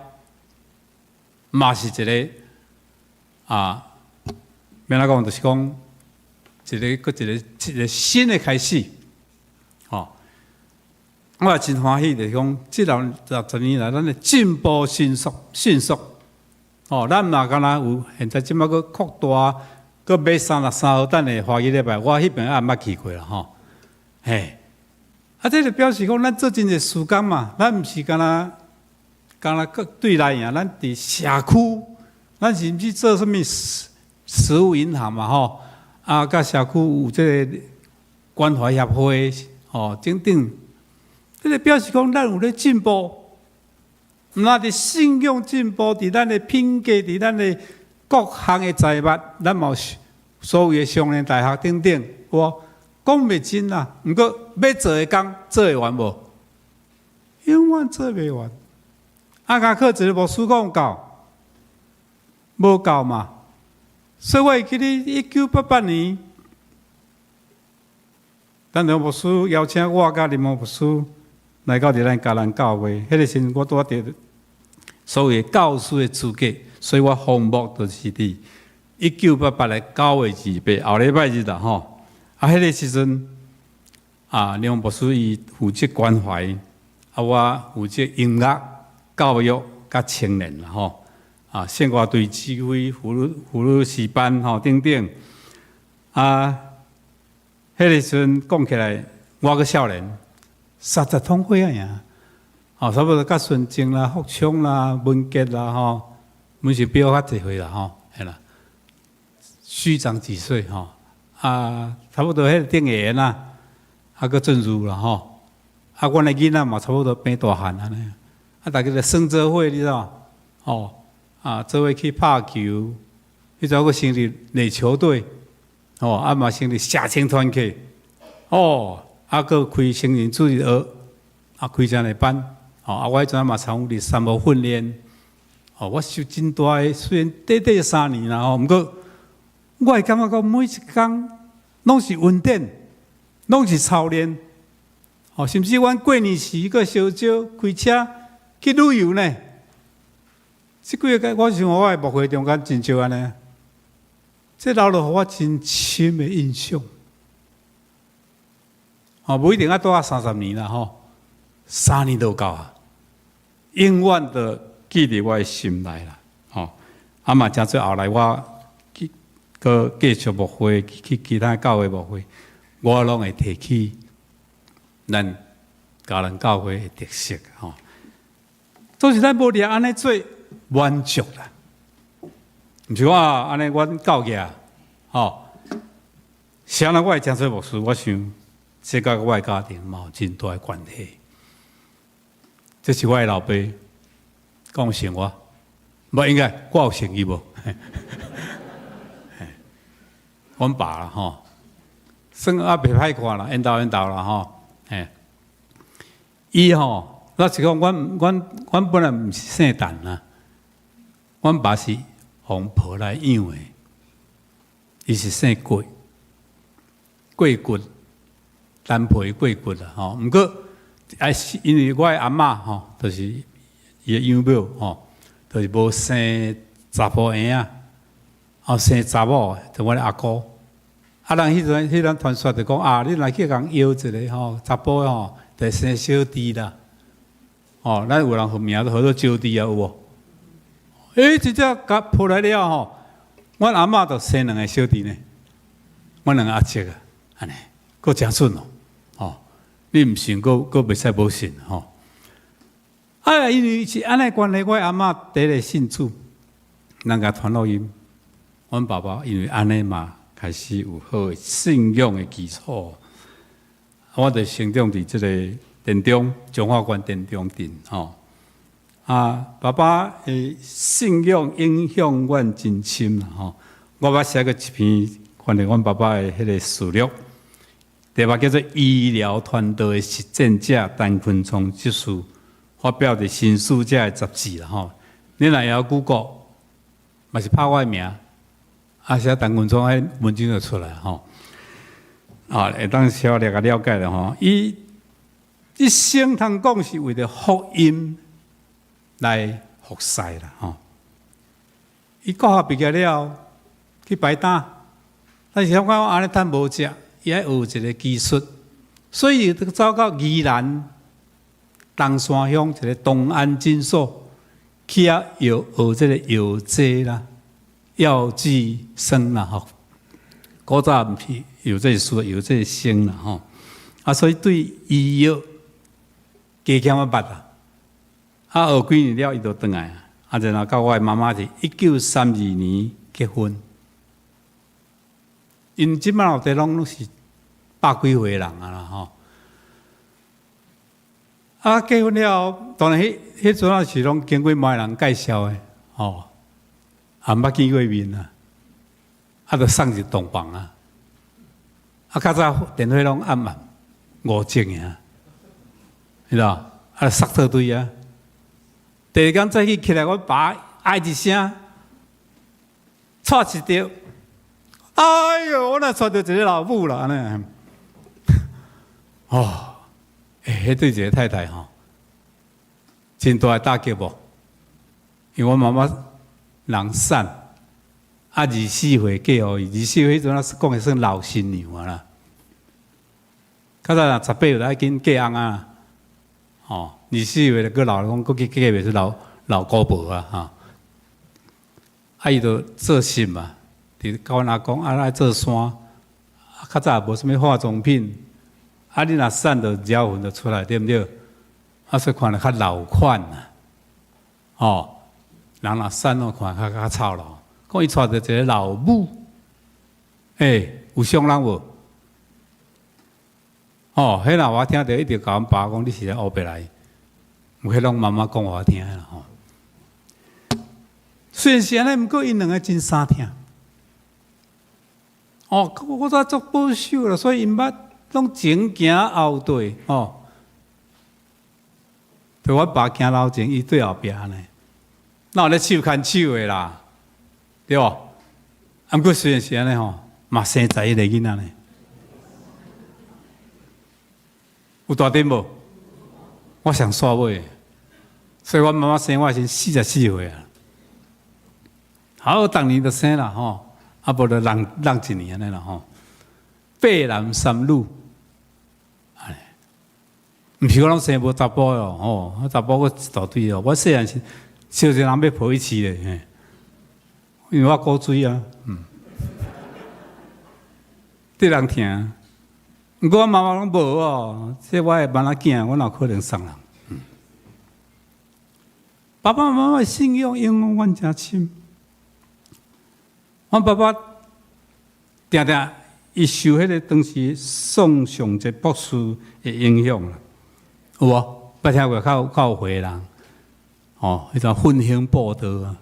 嘛是一个啊，欲按怎講，就是講一个閣一个一个新的開始，吼。我也真歡喜，就是講，這60年來，咱的進步迅速，迅速。哦，咱嘛敢若有，現在這擺閣擴大，閣買33號，等下華語禮拜，我彼邊也毋捌去過啦，吼。嘿，啊，這就表示講，咱做真濟事工嘛，咱毋是干焦干焦閣對內爾，咱佇社區，咱是毋是做啥物食物銀行嘛，吼？啊，佮社區有這个關懷協會，吼，等等。這個表示講咱有咧進步，毋但佇信仰進步，佇咱的品格，佇咱的各項的財物，咱嘛有所謂的少年大學等等，有講袂盡啦。毋過欲做的工做會完無？永遠做袂完。阿加克一个牧師講夠，無夠嘛？所以我會記得1988年，咱兩牧師邀請我佮林牧師來到佇咱嘉南教會。彼個時陣我拄仔得所謂教師的資格，所以我奉牧就是佇1988年9月28，後禮拜日啦吼。啊，彼個時陣啊，林牧師伊負責關懷，啊，我負責音樂、教育佮青年啦吼。啊，聖歌隊指揮、婦女詩班吼等等。啊，彼個時陣講起來，我閣少年，30通歲仔爾，哦，差不多佮純正啦、福昌啦、文傑啦吼，阮是比我較濟歲啦吼，嘿啦，虛長幾歲吼，啊，差不多彼個頂下啦，啊，閣進入啦吼，啊，阮的囡仔嘛差不多變大漢按呢，啊，逐家咧耍做伙，你知無？哦。啊，做伙去拍球，彼陣閣成立壘球隊，哦，啊嘛成立社青團體，哦，啊閣開成人主日學，啊開遮爾班，哦，啊我彼陣嘛參與佇三無訓練，哦，我受真大的，雖然短短3年啦吼，毋過我會感覺講每一工攏是恩典，攏是操練，哦，甚至阮過年時閣相招開車去旅遊呢。這幾个我想我的牧會中間真少按呢，這留落予我真深的印象。哦，無一定愛蹛30年啦吼，3年就夠啊，永遠都記佇我的心內啦。吼，啊嘛，誠做後來我去閣繼續牧會，去其他教會牧會，我攏會提起咱嘉南教會的特色吼。總是咱無掠按呢做滿足啦，毋是講啊，按呢阮夠額吼。啥人我會誠做牧師，我想這佮我的家庭嘛有真大的關係。這是我的老爸講像我，無應該我有像伊無？阮爸啦吼，算也袂歹看啦，緣投緣投啦吼，嘿，伊吼，老實講，阮本來毋是姓陳啦，阮爸是予抱來養的，伊是姓郭，郭骨，陳皮郭骨啦吼。毋過，啊是因為我的阿嬤吼，就是伊的養母吼，就是無生查埔嬰仔，哦生查某，就阮阿姑。啊，人彼陣彼陣傳說就講啊，你若去共搖一個吼，查埔吼，就生小弟啦。哦，咱有人號名都號做招弟啊，有無？欸，真正共抱來了吼，阮阿嬤就生兩个小弟呢，阮兩个阿叔啊，按呢，閣誠準哦，吼，你毋信，閣袂使無信吼。啊，因為是按呢關係，我阿嬤第一个信主，咱共傳福音。阮爸爸因為按呢嘛，開始有好的信仰的基礎。我就成長佇這個田中，彰化縣田中鎮吼。啊，爸爸的信仰影響阮真深啦吼。我捌寫過一篇關於阮爸爸的彼个事錄，題目叫做《醫療傳道的實踐者陳坤聰執事》，發表佇《新使者》的雜誌啦吼。你若會曉 Google，嘛是拍我的名，啊寫陳坤聰，彼文章就出來吼。啊，會當小略共了解啦吼。伊一生通講是為著福音來服侍啦吼。伊國學畢業了去擺擔，但是感覺按呢趁無食，伊愛學一个技術，所以就走到宜蘭東山鄉一个東安診所去遐學學這个藥劑啦、藥劑生啦吼。古早毋是藥劑師、藥劑生啦吼，啊，所以對醫藥加減仔捌啊。啊，學幾年了，伊就轉來啊。啊，然後佮我的媽媽佇1932年結婚。𪜶這擺老爸攏是百幾歲人啊啦吼。啊，結婚了後，當然彼陣仔是攏經過媒人介紹的，吼，也毋捌見過面啊，啊，就送入洞房啊。啊，較早電火攏暗暗5鐘爾，你知無？啊，塞套堆啊。第二工早起起來，阮爸唉一聲，掣一著，哎喲，我若娶著一个老母啦，按呢。哦，欸，彼對一个太太吼，真大的打擊無？因為阮媽媽人瘦，啊，24歲嫁予伊，24歲彼陣仔講的算老新娘啊啦。較早若18歲就愛緊嫁翁啊，吼，24歲就閣老，講閣去嫁袂出老老姑婆啊，吼。啊，伊就做穡嘛，佇共阮阿公啊愛做衫，啊，較早也無啥物化妝品，啊，你若瘦就鳥痕就出來，對毋對？啊，所以看著較老款啊，吼，人若瘦哦，看較較臭老。講伊娶著一个老母，欸，有傷人無？吼，彼若我聽著，一直共阮爸講，你是咧烏白來，有彼攏媽媽講予我聽啦吼。雖然是按呢，毋過𪜶兩个真相疼。哦，我煞足保守啦，所以𪜶捌攏前行後綴吼。對阮爸行頭前，伊對後壁呢。哪有咧手牽手的啦？對無？啊，毋過雖然是按呢吼，嘛生11個囡仔呢。有大陣無？我上煞尾，所以阮媽媽生我時44歲啊。好，逐年就生啦吼，啊無就挵挵一年按呢啦吼。八男三女，哎，毋是講攏生無查埔哦，吼，查埔閣一大堆哦。我細漢時，相濟人欲抱去飼咧，因為我古錐啊，得人疼。毋過阮媽媽講無哦，這我的萬仔囝，我哪有可能送人？爸爸媽媽的信仰影響阮誠深。阮爸爸定定伊受彼个當時宋尚節博士的影響啦，有無？捌聽過較較有歲的人，哦，彼陣奮興布道啊。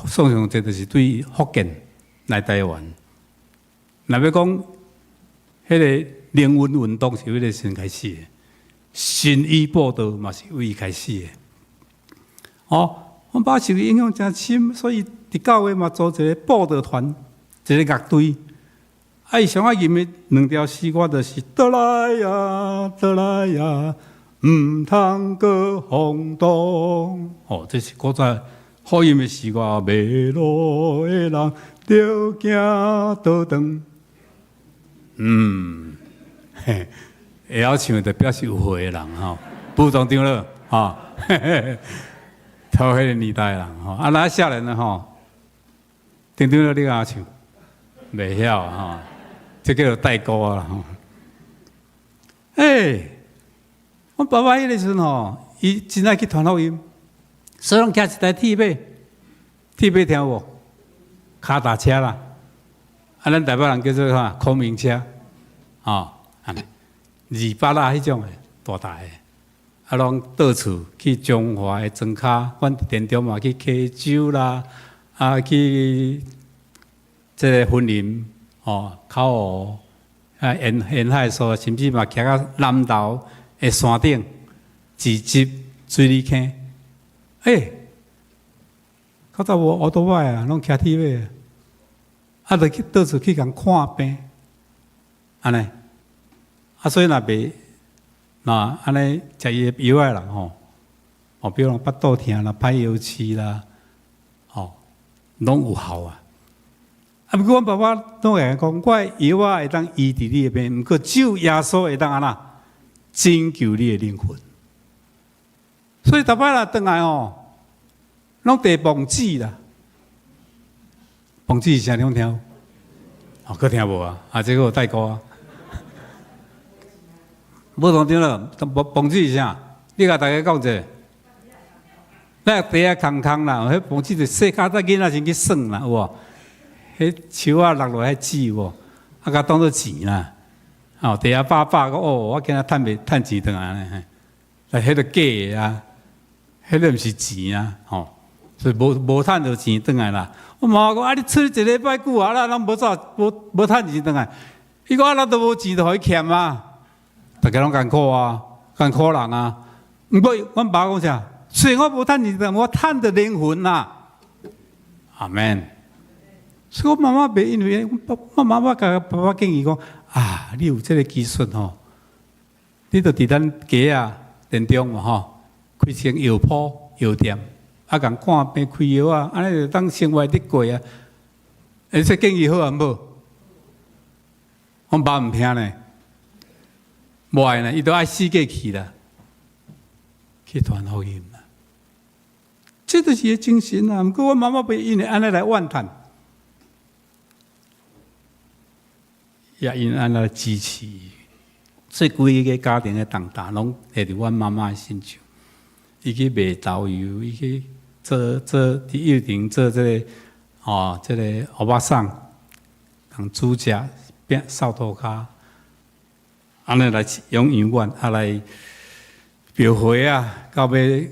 宋尚節就是對福建來台灣，若欲講彼个靈恩運動是彼个時陣開始的，神醫布道嘛是為伊開始的。哦，阮爸受伊影響誠深，所以佇教會嘛組一個布道團，一个樂隊。啊，伊上愛吟的兩條詩歌就是：倒來呀，倒來呀，毋通閣放蕩。哦，這是古早福音的詩歌，迷路的人著行倒轉。嘿，會曉唱就表示有歲的人吼，不當長了吼，頭彼个年代的人吼，啊，若少年的吼，長長了你敢曉唱？袂曉吼，這叫做代溝啊吼。欸，阮爸爸彼个時陣吼，伊真愛去傳福音，所以攏騎一台鐵馬，鐵馬聽有無？跤踏車啦，啊，咱台北人叫做啥？孔明車，吼，按呢，二八仔彼種的，大台的，啊，攏到處去彰化的莊跤，阮佇田中嘛去溪洲啦，啊，去這个雲林，吼，口湖，啊，沿沿海所在，甚至嘛騎到南投的山頂，二級水里坑，欸，較早無歐多擺啊，攏騎鐵馬，啊，就去到處去共看病，按呢，啊，所以若袂，若按呢食伊的藥的人吼，哦，比如講腹肚疼啦、歹腰刺啦，吼，攏有效啊。啊，毋過阮爸爸攏會講，我的藥仔會當醫治你的病，毋過只有耶穌會當按怎拯救你的靈魂。所以逐擺若轉來吼，攏提磅子啦，磅子是啥？你攏聽有？哦，閣聽無啊？啊，這個有代溝啊。無同對了，磅磅子是啥？你共大家講者。那地仔空空啦，彼磅子就細較早囡仔時去耍啦，有無？彼樹仔落落來彼籽有無？啊，共當做錢啦。哦，地仔飽飽，講哦，我今仔趁袂趁錢轉來呢。來彼個假的啊，彼個毋是錢啊，吼，所以無趁著錢轉來啦。我媽媽講啊，你出去一禮拜久啊，咱攏無走無趁錢轉來。伊講啊，咱都無錢，就予伊欠啊。逐家攏艱苦啊，艱苦人啊。毋過，阮爸講啥？雖然我無趁錢，但我趁著靈魂啦。阿門。所以我媽媽袂因為我媽媽共爸爸建議講啊，你有這個技術吼，你就佇咱街仔田中嘛吼，開間藥鋪藥店，啊，共看病開藥啊，按呢就當生活得過啊。欸，這建議好啊無？阮爸毋聽呢，無愛呢，伊都愛四界去啦，去傳福音啦。這就是伊精神啊！毋過阮媽媽袂因為按呢來怨嘆，也因按呢來支持。所以規个家庭的重擔攏下佇阮媽媽的身上。伊去賣豆油，伊去做做佇幼稚做這個哦，這個歐巴桑，共煮食變掃塗跤，按呢來養養阮，啊來描繪啊，到尾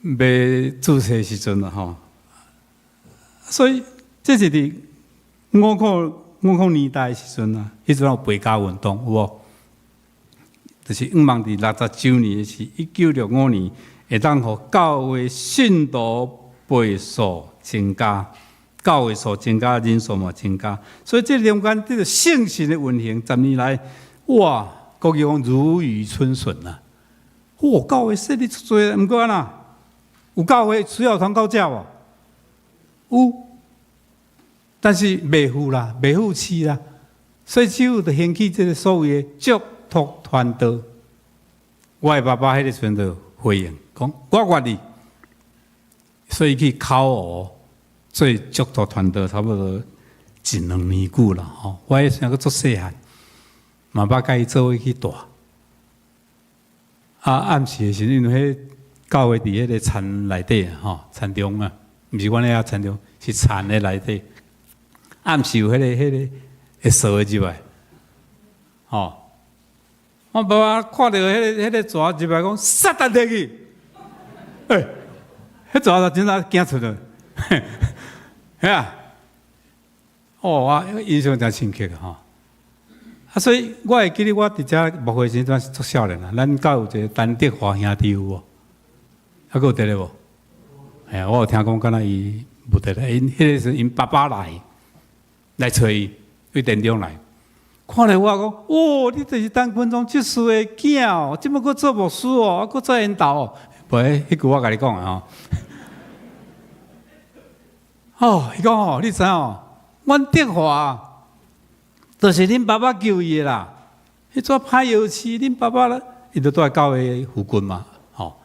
欲注冊時陣啦吼。所以這是佇50年代的時陣啊，彼陣有白膠運動有無？就是向望佇60週年，是1965年，會當予教會信徒倍數增加，教會數增加，人數嘛增加，所以這中間這個聖神的運行，10年來，哇，國語講如雨春筍啊！哇，教會設立足濟，毋過按怎？有教會需要傳到遮無？有，但是袂赴啦，袂赴市啦，所以只有就興起這個所謂的囑託傳道。我的爸爸彼個時陣就回應講，我願意，所以去考學做囑託傳道，差不多一兩年久啦吼。我彼時陣閣足細漢，嘛捌佮伊做伙去蹛。啊，暗時的時陣，因為彼教會佇彼個田內底啊，吼，田中啊，毋是阮遐田中，是田的內底。暗時有彼個會趖的入來，吼。我爸爸看著彼個蛇入來，講撒旦進去，欸，彼蛇就真正驚出來，嚇啊！哦，我印象誠深刻吼。啊，所以我會記得我佇遮牧會時陣是足少年啊，咱教有一個陳德華兄弟有無？猶閣有佇咧無？嘿啊，我有聽講，敢若伊無佇咧，𪜶彼個時𪜶爸爸來揣伊，對田中來。看著我講，哦，你就是陳坤忠執事的囝哦，這擺閣做牧師哦，啊，閣做緣投哦。無，彼句我共你講的吼。哦，伊講吼，你知影哦？阮德華就是恁爸爸救伊的啦。彼陣歹藥市，恁爸爸咧，伊就蹛佇教會附近嘛，吼。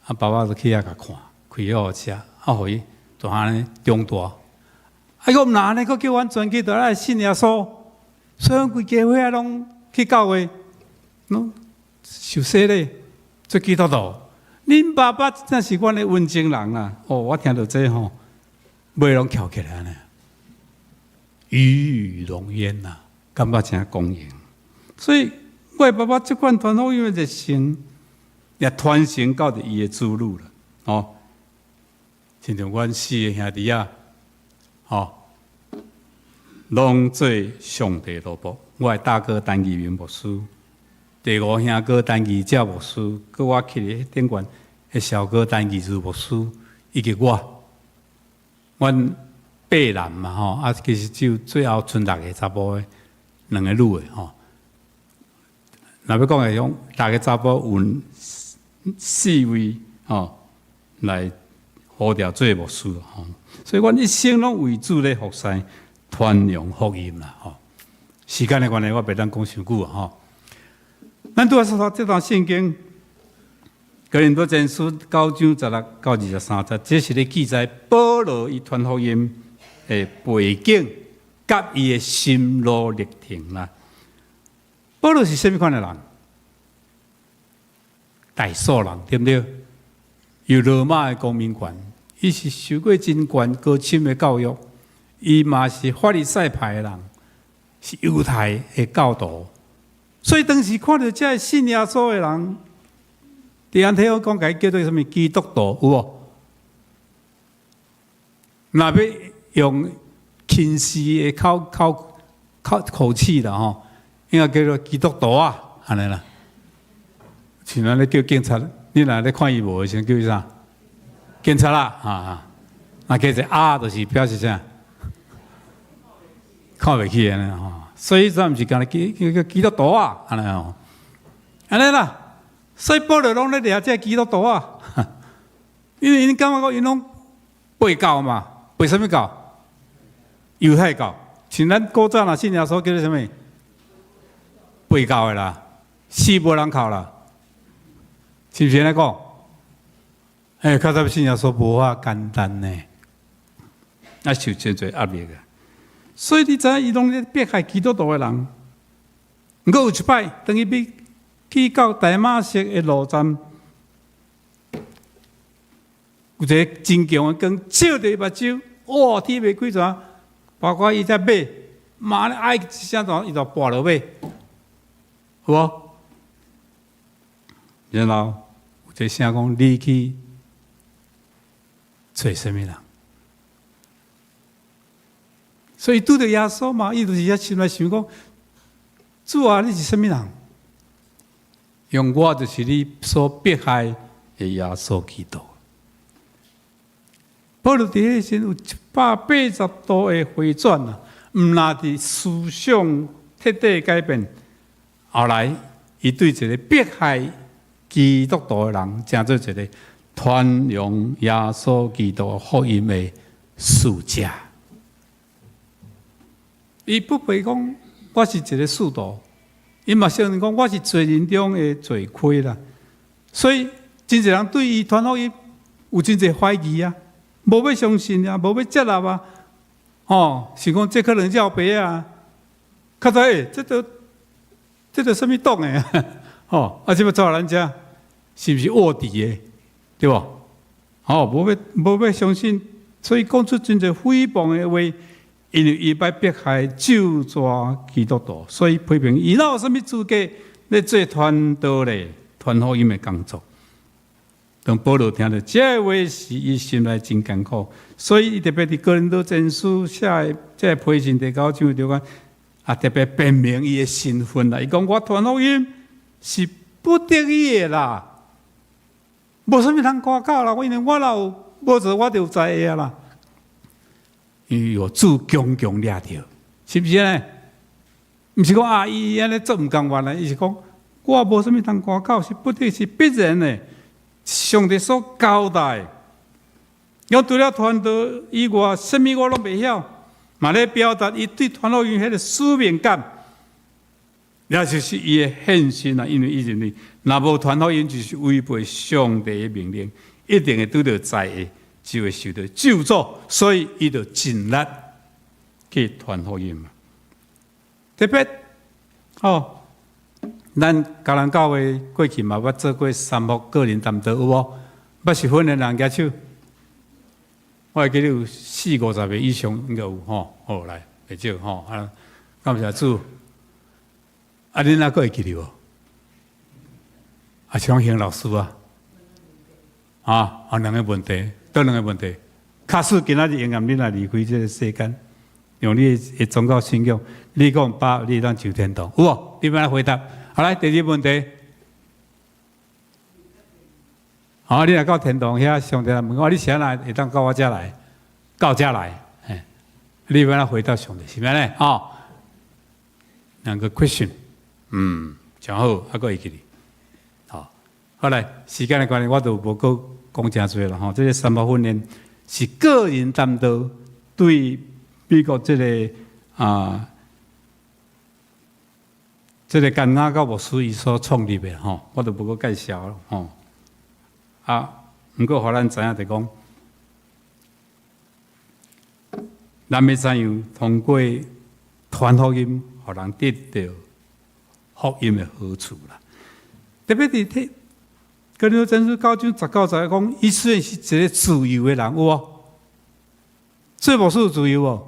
啊，爸爸就去遐共看，開好食，啊，予伊就按呢長大。啊，伊講毋若按呢，閣叫阮全家都來信耶穌。所以阮規家伙仔攏去教會，攏受洗禮，做基督徒。恁爸爸真正是阮的溫情人啊！哦，我聽著這吼，尾攏翹起來呢，與有榮焉呐，感覺誠光榮。所以，我的爸爸這款傳福音的熱誠，也傳承到佇伊的子女啦。哦，親像阮四个兄弟仔，吼，攏做上帝奴僕。我的大哥陳義明牧師，第五兄哥陳義照牧師，閣我去咧頂懸的小哥陳義如牧師，以及我，阮八男嘛吼，啊，其實只有最後賰六个查埔的，兩个女的吼。若欲講來講，六个查埔有四位吼來呼召做牧師吼，所以阮一生攏為主咧服侍，傳揚福音啦吼。時間的關係，我袂當講傷久啊吼。咱拄仔說這段聖經，哥林多前書9章16到23節，這是咧記載保羅伊傳福音的背景，佮伊的心路歷程啦。保羅是啥物款的人？大數人對毋對？有羅馬的公民權，伊是受過真懸高深的教育，伊嘛是法利賽派的人，是猶太的教徒，所以當時看著這个信耶穌的人，佇安提阿講共伊叫做啥物基督徒有無？若欲用輕視的口氣啦吼，應該叫做基督徒仔，按呢啦。像咱咧叫警察，你若咧看伊無的時陣，叫伊啥？警察啦，啊啊！若加一個仔，就是表示啥？看袂起按呢吼。所以咱毋是干焦叫基督徒仔，按呢吼，按呢啦。所以保羅攏咧掠這個基督徒仔，因為𪜶感覺講𪜶攏背教嘛，背啥物教？猶太教。像咱古早若信耶穌叫做啥物？背教的啦，死無人哭啦，是毋是按呢講？欸，較早信耶穌無遐簡單呢，啊受真濟壓力啊。所以你知影伊攏咧迫害基督徒的人，毋過有一擺，當伊欲去到大馬色的路站，有一个真強的光照著伊目睭，哇！天袂開全，包括伊只馬，馬咧哀一聲大，伊就跋落馬，有無？然後有一个聲講：你去揣啥物人？所以拄著耶穌嘛，伊就是遐心內想講：主啊，你是啥物人？伊講我就是你所迫害的耶穌基督。保羅佇彼個時陣有180度的回轉啊，毋但佇思想徹底改變，後來伊對一个迫害基督徒的人，成做一个傳揚耶穌基督福音的使者。伊不避講我是一个使徒，伊嘛承認講我是罪人中的罪魁啦。所以真濟人對伊傳福音有真濟懷疑啊，無欲相信啊，無欲接納啊。吼，是講這可能繞白啊，較早欸，這都啥物黨的？吼，啊，這欲走來咱遮，是毋是臥底的？對無？吼，無欲相信，所以講出真濟誹謗的話，因為伊欲迫害咒詛基督徒，所以批評伊哪有啥物資格咧做傳道咧、傳福音的工作。當保羅聽著這個話時，伊心內真艱苦，所以伊特別佇哥林多前書寫的這個批信第九章就講，啊特別辨明伊的身份啦。伊講我傳福音是不得已的啦，無啥物通誇口啦。我因為我若有無做，我就有災禍啦。因為主強強掠著，是毋是呢？毋是講啊，伊按呢做毋甘願啦，伊是講我無啥物通誇口，是不得是必然的。上帝所交代，我除了傳道以外，啥物我攏袂曉，嘛咧表達伊對傳福音彼个使命感，也就是伊的獻身啊。因為伊認為，若無傳福音，就是違背上帝的命令，一定會拄著災禍，就會受到咒詛，所以伊就盡力去傳福音嘛。特別哦。咱迦南教會過去嘛捌做過三幕個人談道有無？捌受訓的人舉手，我會記得有四五十個以上應該有吼。好來，袂少吼。啊，感謝主。啊，恁猶閣會記得無？啊，是講興老師啊？啊，啊，兩個問題，佗兩個問題。假使今仔日永遠你若離開這个世間，用你的宗教信仰，你講把你當上天堂，有無？你欲按怎回答？好來，第二問題。好，你若到天堂遐，上帝問我，你是按怎會當到我遮來？到遮來？嘿，你欲按怎回答上帝？是毋按呢？吼，兩個 question，誠好，猶閣會記得。好，好來，時間的關係，我就無閣講誠濟啦。吼，這个三幕訓練是個人談道對美國這个啊。這个甘雅各牧師伊所創立的吼，我就無閣介紹了吼。啊，毋過予咱知影就講，咱欲怎樣通過傳福音，予人得著福音的好處啦。特別佇提哥林多前書九章十九節講，伊雖然是一个自由的人，有無？做牧師有自由無？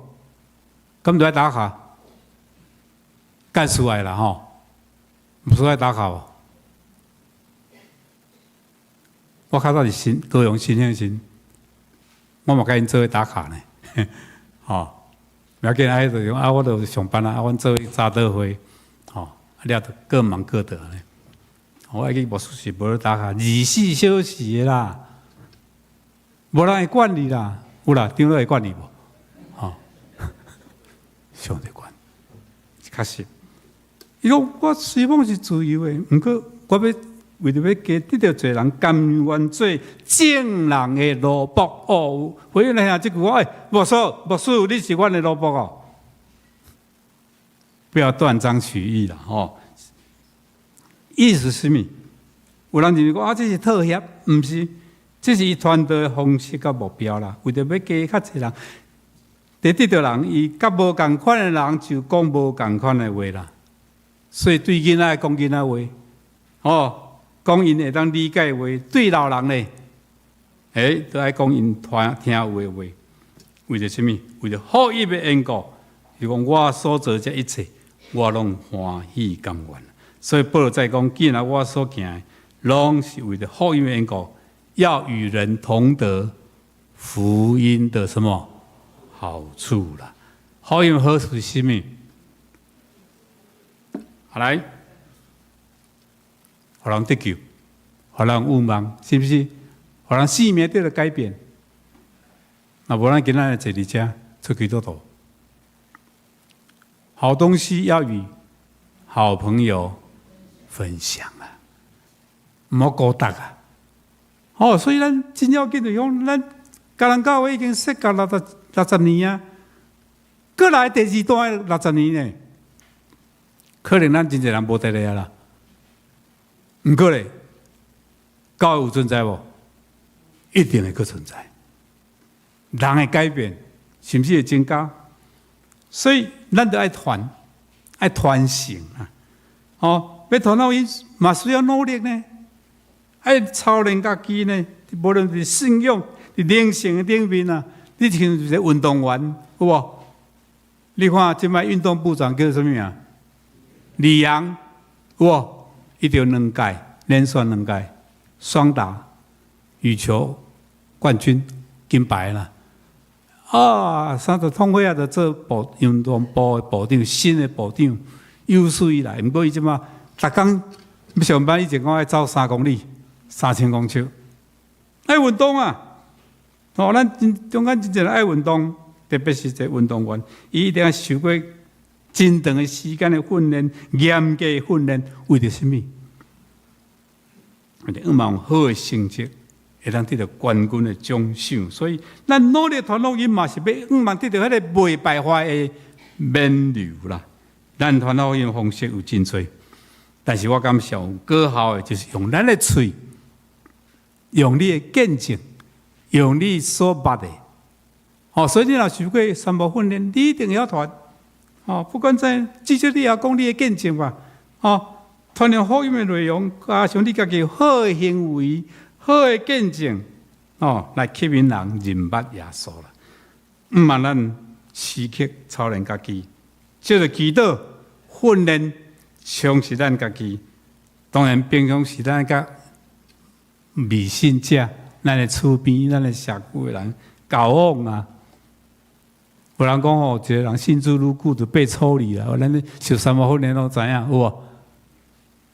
敢著愛打卡？幹事愛啦吼。毋是愛打卡無？我較早佇新高雄新興時，我嘛共𪜶做伙打卡呢，吼，無要緊，啊，彼就啊，我就上班啊，啊，阮做伙早禱會，吼，啊了就各忙各的呢。我愛記牧師是無咧打卡，24小時的啦，無人會管你啦，有啦，長老會管你無？吼，上帝管，確實。伊講我雖罔是自由的，毋過我欲為著欲加得著濟人甘願做眾人的奴僕哦。回來聽這句話，欸，牧師，牧師，你是阮的奴僕哦。不要斷章取義啦，吼。意思是啥物？有人認為講啊，這是妥協，毋是，這是伊傳道的方式佮目標啦。為著欲加較濟人，得得著人，伊佮無仝款的人就講無仝款的話啦。所以對囡仔講囡仔話，哦，講𪜶會當理解話；對老人咧，欸，都愛講𪜶聽聽有的話。為著啥物？為著福音的緣故，伊講我所做這一切，我攏歡喜甘願。所以保羅再講，既然我所行的，攏是為著福音的緣故，要與人同得福音的什麼好處啦？福音好處是啥物？好來，予人得救，予人有望，是毋是？予人生命得著改變。若無咱今仔日坐佇遮做基督徒，好東西要與好朋友分享啊，毋好孤單啊。哦，所以咱真要緊就是講，咱嘉南教會已經設到60年啊，閣來第二段六十年呢。可能咱真濟人無佇咧啊啦，毋過咧，教會有存在無？一定會閣存在。人會改變，甚至會增加，所以咱著愛傳，愛傳承啊！哦，欲傳福音嘛需要努力呢，愛操練家己呢。無論是信仰、佇靈性的頂面啊，你像一個運動員，有無？你看這擺運動部長叫啥物名？李揚，有無？伊著兩屆連續兩屆雙打羽球冠軍金牌啦！啊，三十通歲啊，就做部運動部的部長，新的部長有史以來，毋過伊這馬逐工欲上班以前講愛走3公里，3000公尺，愛運動啊！哦，咱中間真濟人愛運動，特別是這運動員，伊一定愛受過真長的時間的訓練，嚴格的訓練，為著啥物？為著向望好的成績，會當得著冠軍的獎賞。所以，咱努力傳福音嘛，是欲向望得著彼个袂敗壞的勉勵啦。咱傳福音方式有真濟，但是我感覺上高效的，就是用咱的喙，用你的見證，用你所捌的。哦，所以你若受過三步訓練，你一定會曉傳。哦，不管怎，至少你也講你的見證吧。哦，傳揚福音的內容，加上你家己好的行為、好的見證，哦，來吸引人認捌耶穌啦。毋茫咱時刻操練家己，藉著祈禱訓練，充實咱家己。當然，平常時咱佮未信者，咱的厝邊、咱的社區的人交往啊。有人講吼，一個人信主愈久就變粗理啦。咱咧受三寶訓練攏知影，有無？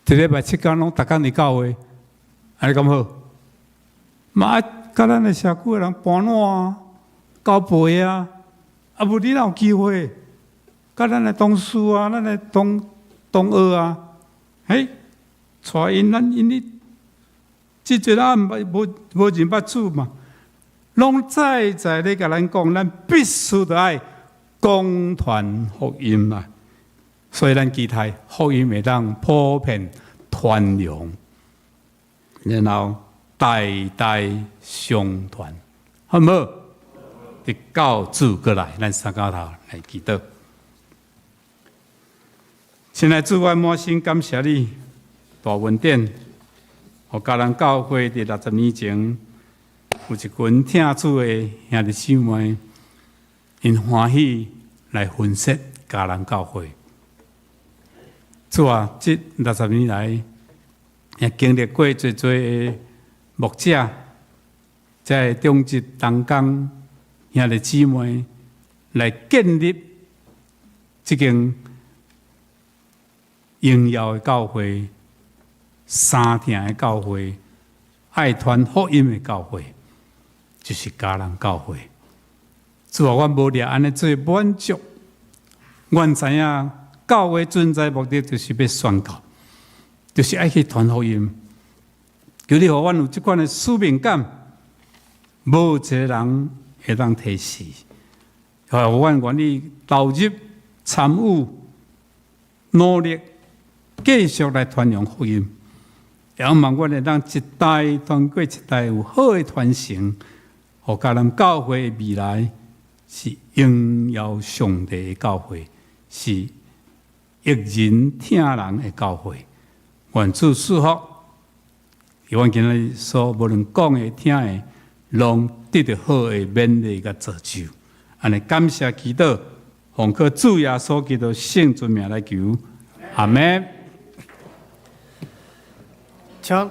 一禮拜七工攏逐工佇教會，按呢敢好？嘛愛佮咱的社區的人盤撋啊、交陪啊，啊無你哪有機會？佮咱的同事啊、咱的同學啊，嘿，帶𪜶咱𪜶咧，這陣啊毋捌無認捌主嘛。攏在在咧共咱講，咱必須著愛廣傳福音啊！所以咱期待福音會當普遍傳揚，然後代代相傳，好毋好？直到主閣來，咱三跤頭來祈禱。親愛主，我滿心感謝你，大恩典，予嘉南教會佇60年前，有一群疼主的兄弟姊妹，𪜶歡喜來分設嘉南教會。主啊，這六十年來，也經歷過濟濟的牧者，遮的長執同工兄弟姊妹來建立這間榮耀的教會、三疼的教會、愛傳福音的教會，就是迦南教會。主啊，阮無掠按呢做滿足，阮知影教會存在目的就是欲宣教，就是愛去傳福音。求你予阮有這款的使命感，無一個人會當提示，予阮願意投入、參與、努力，繼續來傳揚福音。也望阮會當一代傳過一代有好的傳承，予迦南教會的未來是榮耀上帝的教會，是益人疼人的教會。願主賜福，願今日所無論講的、聽的，攏得著好的勉勵佮造就。按呢感謝祈禱，奉靠主耶穌基督聖尊名來求，阿門。請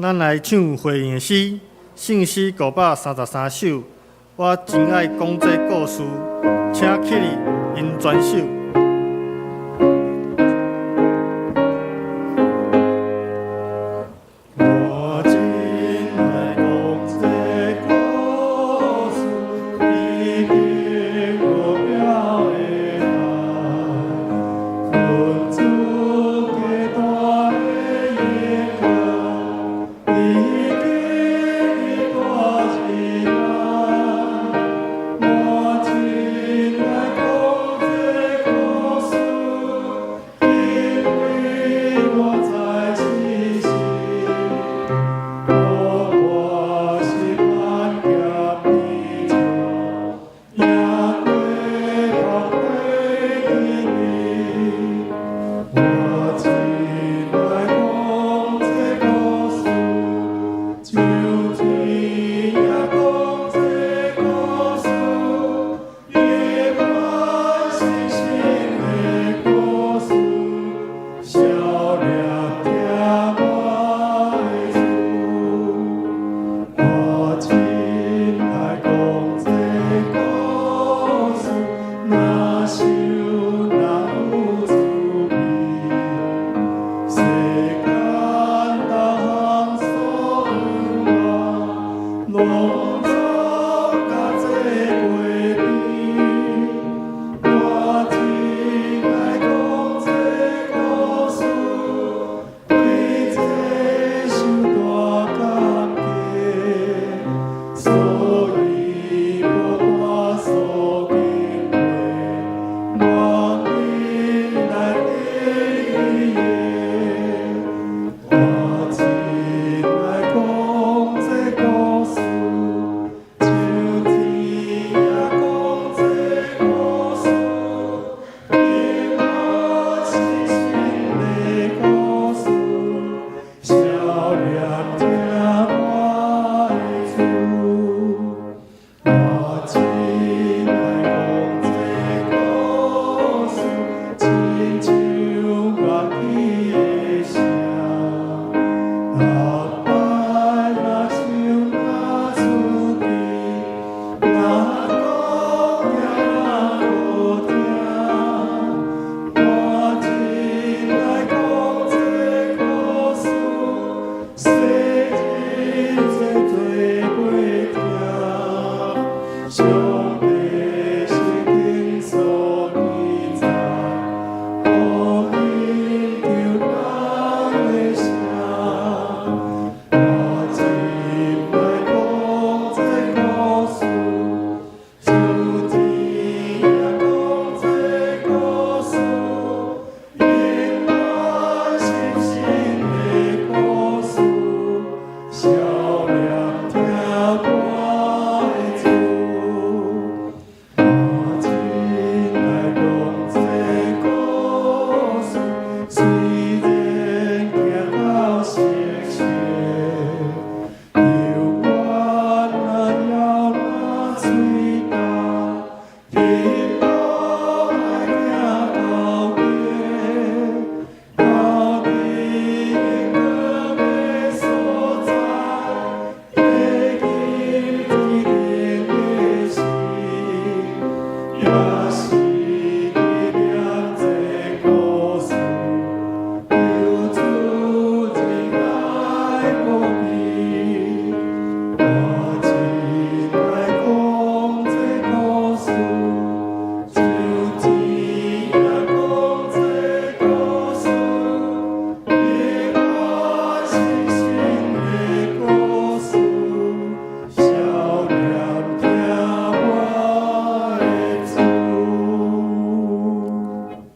咱來唱回應詩，聖詩533首。我真愛講這故事，請起立，𪜶全首。我真愛講這故事，已經無表的愛，阮主極大的恩膏，已經大慈愛。我真愛講這故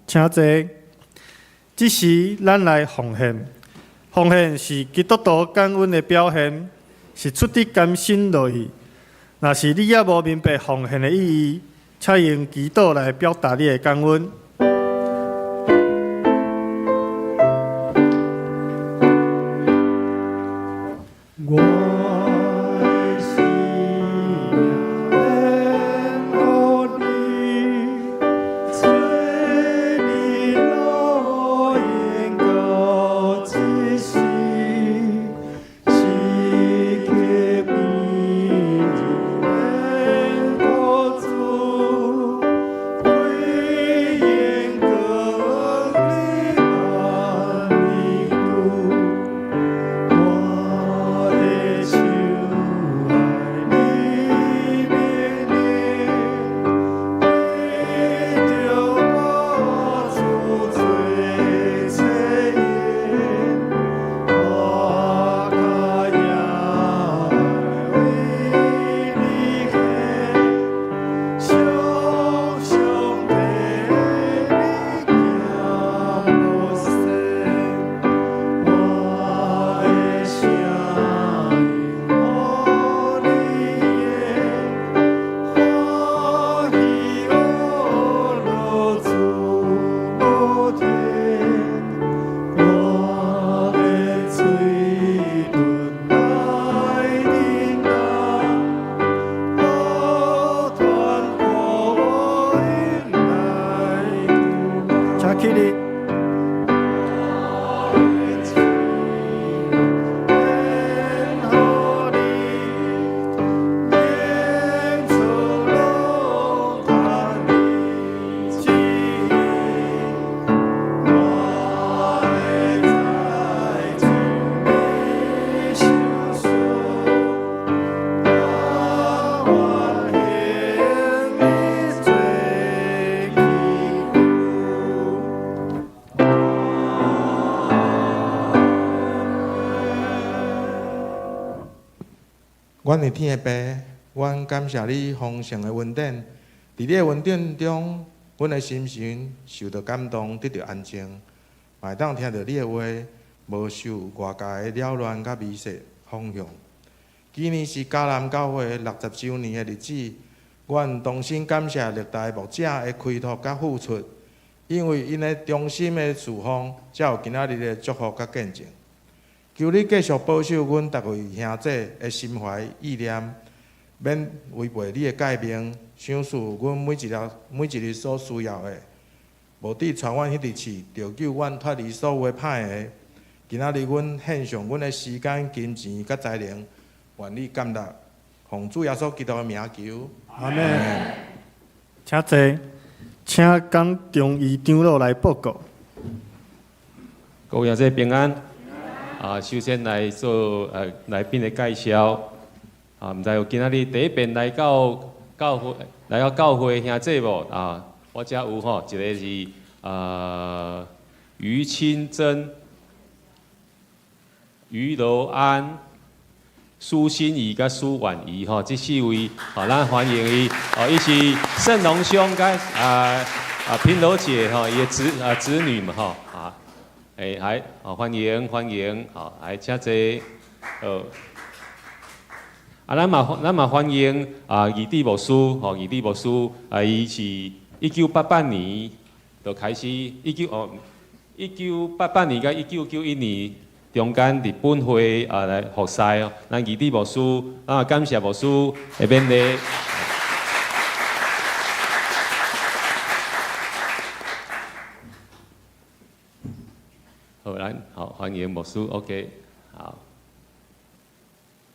請坐。這時，咱來奉獻。奉獻是基督徒感恩的表現，是出自甘心樂意。若是你猶無明白奉獻的意義，請用祈禱來表達你的感恩。我的生命獻予你，做你路用到這世，時刻變人苦主，歸榮光你萬年久。我的手愛你命令，為著我主做測驗，我甲耶為你獻，常常陪你行路線。我的聲音予你的，歡喜樂主無天，我的嘴唇來忍耐，不斷呼應來請起立。我的嘴獻予你，免錯攏趁你旨意，我會在主裡相信，我願獻你做祈求。阮的天父，阮感謝你豐盛的恩典。佇你的恩典中，阮的心神受到感動，得著安靜，嘛會當聽著你的話，無受外界的擾亂佮迷惑方向。今年是迦南教會60週年的日子，阮衷心感謝歷代牧者的開拓佮付出，因為𪜶的忠心的侍奉，才有今仔日的祝福佮見證。求你繼續保守阮逐位兄弟的心懷意念，免違背你的誡命，賞賜阮每一日每一日所需要的，無止帶阮去佇試，著救阮脫離所有的歹的。今仔日阮獻上阮的時間、金錢佮才能，願你感納，奉主耶穌基督的名求。阿們。請坐，請江中醫長老來報告。各位兄弟平安。首先來做來賓的介紹。毋知有今仔日第一遍來到教會，來到教會的兄弟無？我遮有吼，一个是余清珍、余柔安、蘇心怡佮蘇婉儀吼，這四位，吼，咱歡迎伊。哦，伊是盛隆兄佮平柔姐吼，伊的子女嘛吼，來，好，歡迎歡迎，好，來請坐，好。咱嘛歡迎義弟牧師，吼，義弟牧師，伊是1988年就開始，1988年佮1991年中間佇本會來服侍哦。咱義弟牧師，感謝牧師的勉勵。好，咱好歡迎牧師，OK，好。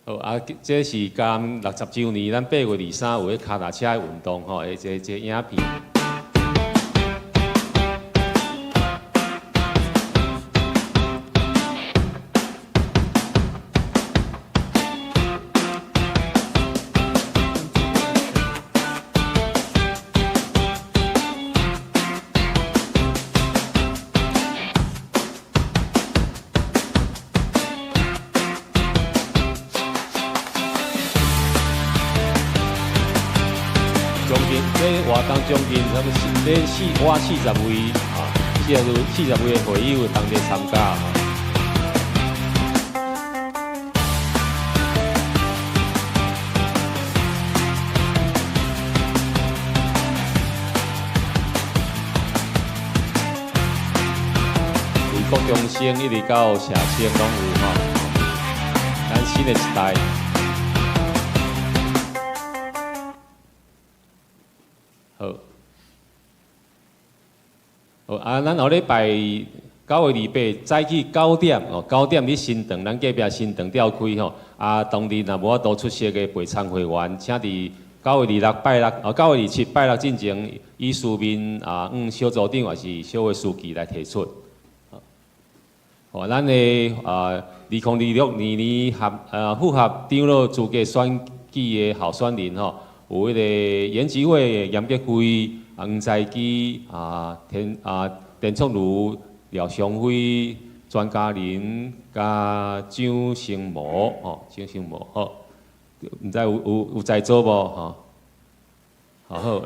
好啊，這是共60週年，咱8月23有彼跤踏車的運動吼，的這影片。將近這活動將近差不多四外40位啊，40位的會友同齊參加。國中生一直到社青攏有吼，咱新的一代。好，好啊！咱後禮拜9月28早起9點哦，九點佇新堂，咱隔壁新堂召開吼。啊，當日若無法度出席的備參會員，請佇9月26拜六，哦，9月27拜六進前，以書面啊，向小組長抑是小會書記來提出。哦，咱的啊，2026年年合符合長老資格選舉的候選人吼，有彼個研習會嚴杰輝、黃才基啊、田啊、田淑如、廖祥輝、專家林、佮張成模吼，張成模好，毋知有在座無吼？好好，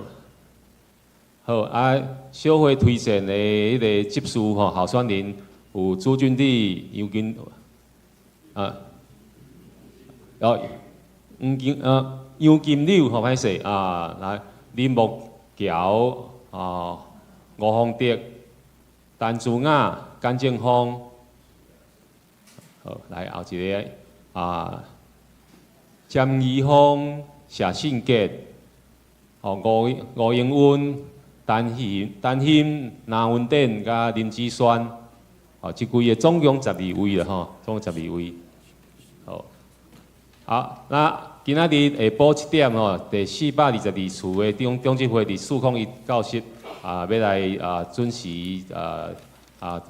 好啊，小會推薦的彼個執事吼候選人。有朱俊娣、楊金啊，哦，黃金啊，楊金柳吼歹勢啊，來林木橋啊，吳鳳德、陳珠雅、簡正峰，好，來後一个啊，詹怡峰、謝信傑，哦，吳吳英溫、陳興、陳興、林文典佮林子軒。哦，這幾个總共十二位啦吼，總共十二位。好，好，那今仔日下晡7點吼，第422處的長長執會佇401教室啊，欲來啊準時啊啊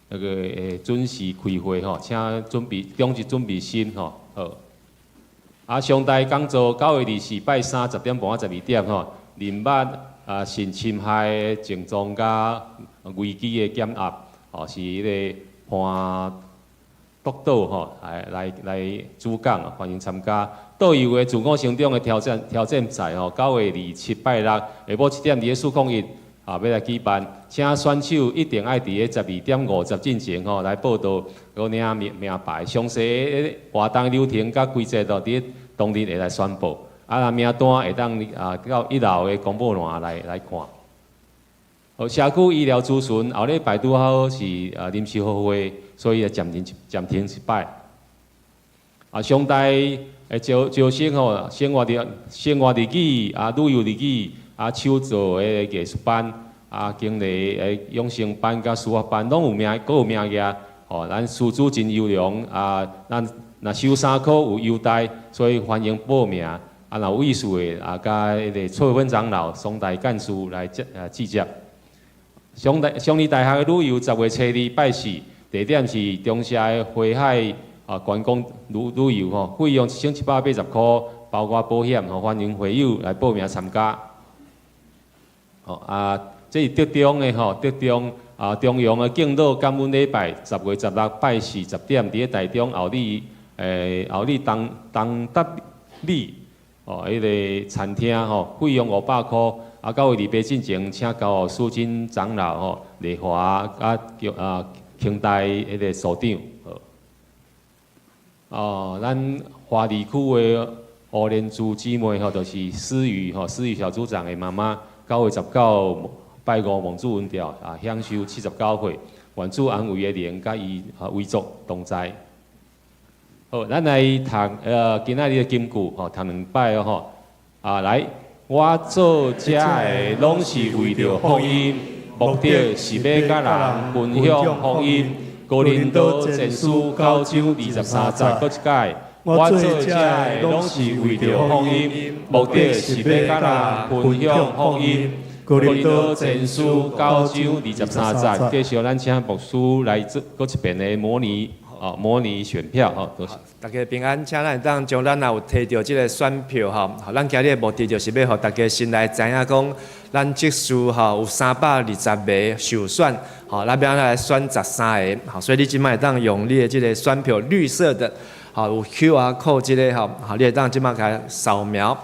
那個準時開會吼，請準備長執準備心吼，好。啊，上台講座9月24拜三10點半到12點吼，林捌啊性侵害症狀佮危機的減壓。哦，是彼个潘督導吼，來主講，歡迎參加。導遊的自我成長的挑戰賽吼，9月27拜六下晡7點佇咧401啊，欲來舉辦，請選手一定愛佇咧12點50進前吼來報到，閣領名名牌。詳細活動流程佮規則都佇咧當日會來宣布。啊，若名單會當啊到一樓的公布欄來看。好，社區醫療諮詢後禮拜拄好是啊臨時開會，所以暫停一擺。啊，上大的招招生吼，生活日語啊，旅遊日語啊，手作的藝術班啊，經理的養成班佮書法班攏有名，閣有名額。吼，咱師資真優良啊，咱若修三科有優待，所以歡迎報名。啊，若有意思的啊，佮彼个翠芬長老、松大幹事來接啊接接。雙立大學的旅遊10月初2拜四，地點是中社的花海啊觀光旅遊吼，費用1780塊，包括保險吼，歡迎會友來報名參加。哦啊，這是德中的吼，德中啊中陽的敬老感恩禮拜，10月16拜四10點，佇咧台中後里後里東東達里哦，彼个餐廳吼，費用500塊。啊，9月28進前，請交予蘇金長老吼、麗華佮叫啊清大彼个所長。哦，咱花蓮區的胡連珠姊妹吼，就是思雨吼，思雨小組長的媽媽。9月19拜五望主恩召啊，享壽79歲，願主安慰的靈佮伊啊遺族同在。好，咱來讀今仔日的金句吼，讀兩擺哦吼。啊，來。我做這个攏是為著福音，目的是欲佮人分享福音。哥林多前書9章23節，閣一擺。我做這个攏是為著福音，目的是欲佮人分享福音。哥林多前書九章二十三節，繼續咱請牧師來做閣一遍的模擬哦，模擬選票吼，多謝。大家平安，請咱會當將咱也有提著這个選票吼，咱今日的目的就是欲予大家先來知影講，咱執事吼有320個受選，吼，咱欲按怎來選13個，吼，所以你這擺會當用你的這个選票綠色的，吼，有 QR code 這个吼，好，你會當這擺共掃描。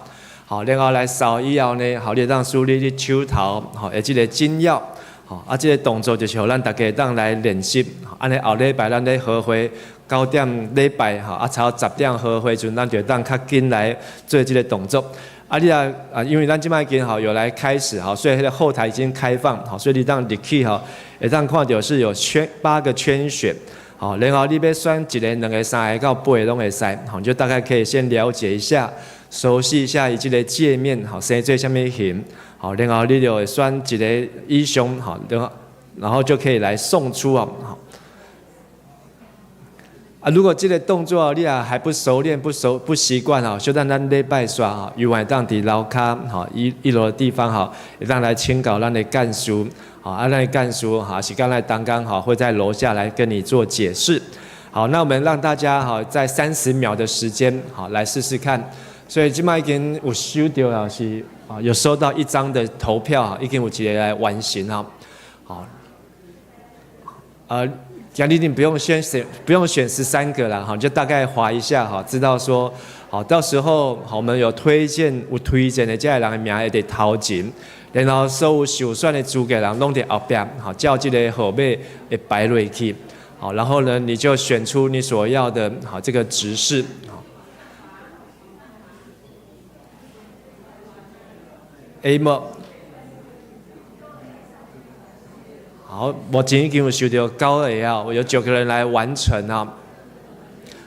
好，然後來掃以後呢，好，你會當輸入你手頭，吼，的這个金鑰，吼，啊，這个動作就是予咱大家會當來練習，按呢後禮拜咱咧合會9點禮拜，吼，啊，差不多10點合會時陣，咱就會當較緊來做這个動作。啊，你啊啊，因為咱這擺已經吼有來開始吼，所以彼个後台已經開放，吼，所以你當入去吼，會當看著是有圈八個圈選，好，然後你欲選一个、兩个、三个到八个攏會使，吼，你就大概可以先了解一下，熟悉一下伊這个界面，吼，生做啥物型，好，然後你就會選一个以上，吼，然後就可以來送出啊，好。啊，如果這个動作你也還不熟練、不熟、不習慣吼，小等咱禮拜煞吼，猶會當佇樓跤吼一樓的地方吼，會當來請教咱的幹事，吼啊，咱的幹事哈是剛來當剛好會在樓下來跟你做解釋。好，那我們讓大家哈在30秒的時間，好來試試看。所以這擺已經有收著了，是啊，有收到一張的投票，已經有一个來完成哈。好，楊麗你不用先選，不用選13個了哈，就大概劃一下哈，知道說，好，到時候好，我們有推薦有推薦的這个人的名會佇頭前，然後所有受選的資格人攏佇後壁，好，照這个號碼會排落去，好，然後呢，你就選出你所要的好這個執事。A 麼？好，目前已經有收著九个啊，有9個人來完成啊。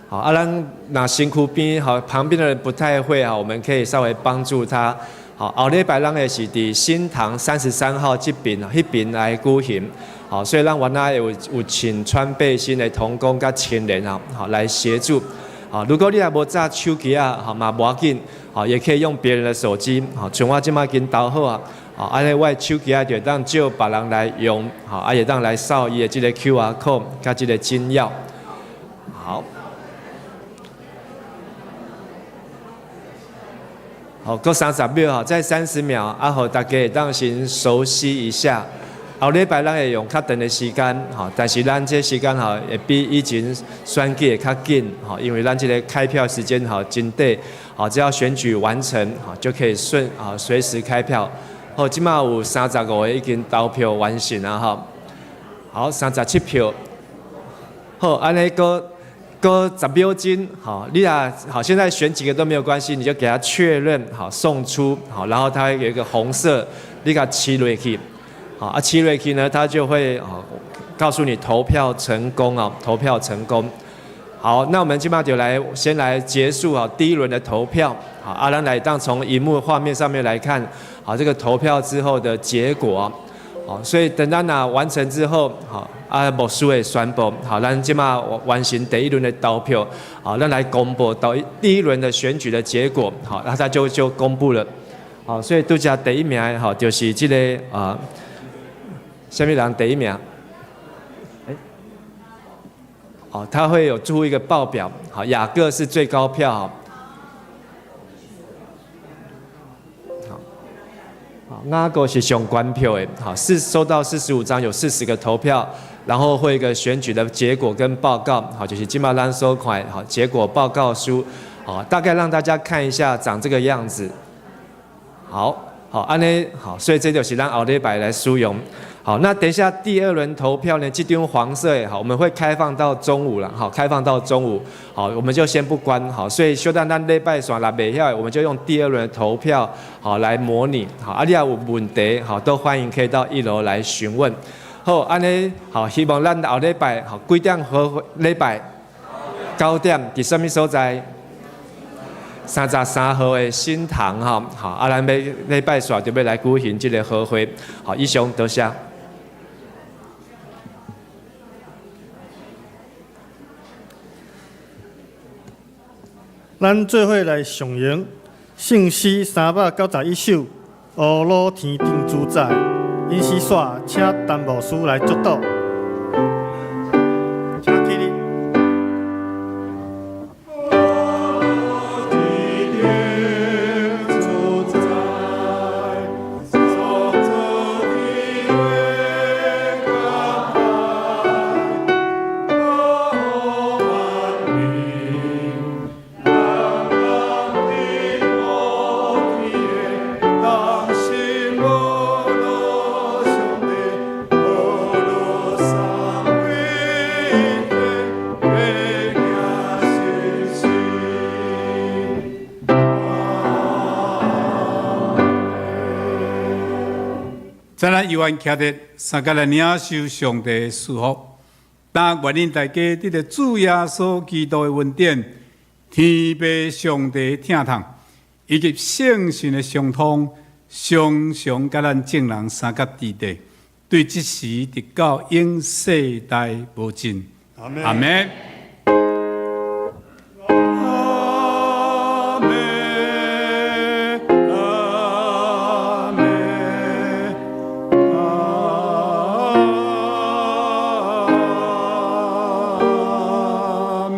好，啊，咱若身軀邊好，旁邊的人不太會啊，我們可以稍微幫助他。好，後禮拜咱會是佇新堂33號這邊，彼邊來舉行。好，所以咱原來有請穿背心的同工佮青年啊，好來協助。好，如果你也無紮手機啊，好嘛無要緊，好，也可以用別人的手機。好，像我這擺已經投好啊。好，按呢，我的手機啊，就會當借別人來用，好，啊，會當來掃伊的這个 QR code，佮這个金鑰。好，好，閣30秒哈，再30秒，啊，予大家會當先熟悉一下。後禮拜咱會用較長的時間，吼，但是咱這時間吼會比以前選舉會較緊，吼，因為咱這个開票時間吼真短，好，只要選舉完成，吼，就可以順啊隨時開票。好，這擺有35个已經投票完成啊，吼。好，37票。好，按呢閣閣10秒鐘，好，你啊，好，現在選幾個都沒有關係，你就給他確認，好，送出，好，然後他會有一個紅色，你共黐落去，好，啊，黐落去呢，他就會啊告訴你投票成功啊，投票成功。好，那我們這擺就來先來結束啊第一輪的投票。好，啊，咱來當從螢幕畫面上面來看，好，這個投票之後的結果。好，所以等咱若完成之後，好，啊，牧師會宣布，好，咱這擺完成第一輪的投票，好，咱來公布到第一輪的選舉的結果，好，那他就公布了。好，所以拄才第一名，吼，就是這个啊，啥物人第一名？哦，他會有出一個報表，好，雅各是最高票，好，好，雅各是上懸票的，好，是收到45張，有40個投票，然後會一個選舉的結果跟報告，好，就是這擺咱所看，好，結果報告書，好，大概讓大家看一下長這個樣子，好，好，按呢，好，所以這就是咱後禮拜來使用。好，那等一下第二輪投票呢？這張黃色，好，我們會開放到中午了，好，開放到中午，好，我們就先不關，好，所以小等咱禮拜煞若袂曉，我們就用第二輪投票，好，來模擬，好，啊，你若有問題，好，都歡迎可以到一樓來詢問。好，按呢，好，希望咱後禮拜，好，幾點好？禮拜9點，佇啥物所在？33號的新堂，哈，好，啊，咱欲禮拜煞就欲來舉行這个和會，好，以上多謝。咱做伙來頌揚聖詩391首《烏魯天頂主宰》，引詩煞請陳牧師來祝禱。請起立。 人咱猶原徛佇相佮來領受上帝的祝福。但願恁大家得著主耶穌基督的恩典、天父上帝的疼痛，以及聖神的相通，常常佮咱眾人相佮佇咧，對這時直到永世代無盡。阿們。阿們。阿們，阿們，阿們。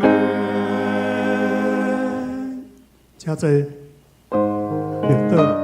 請坐，默禱。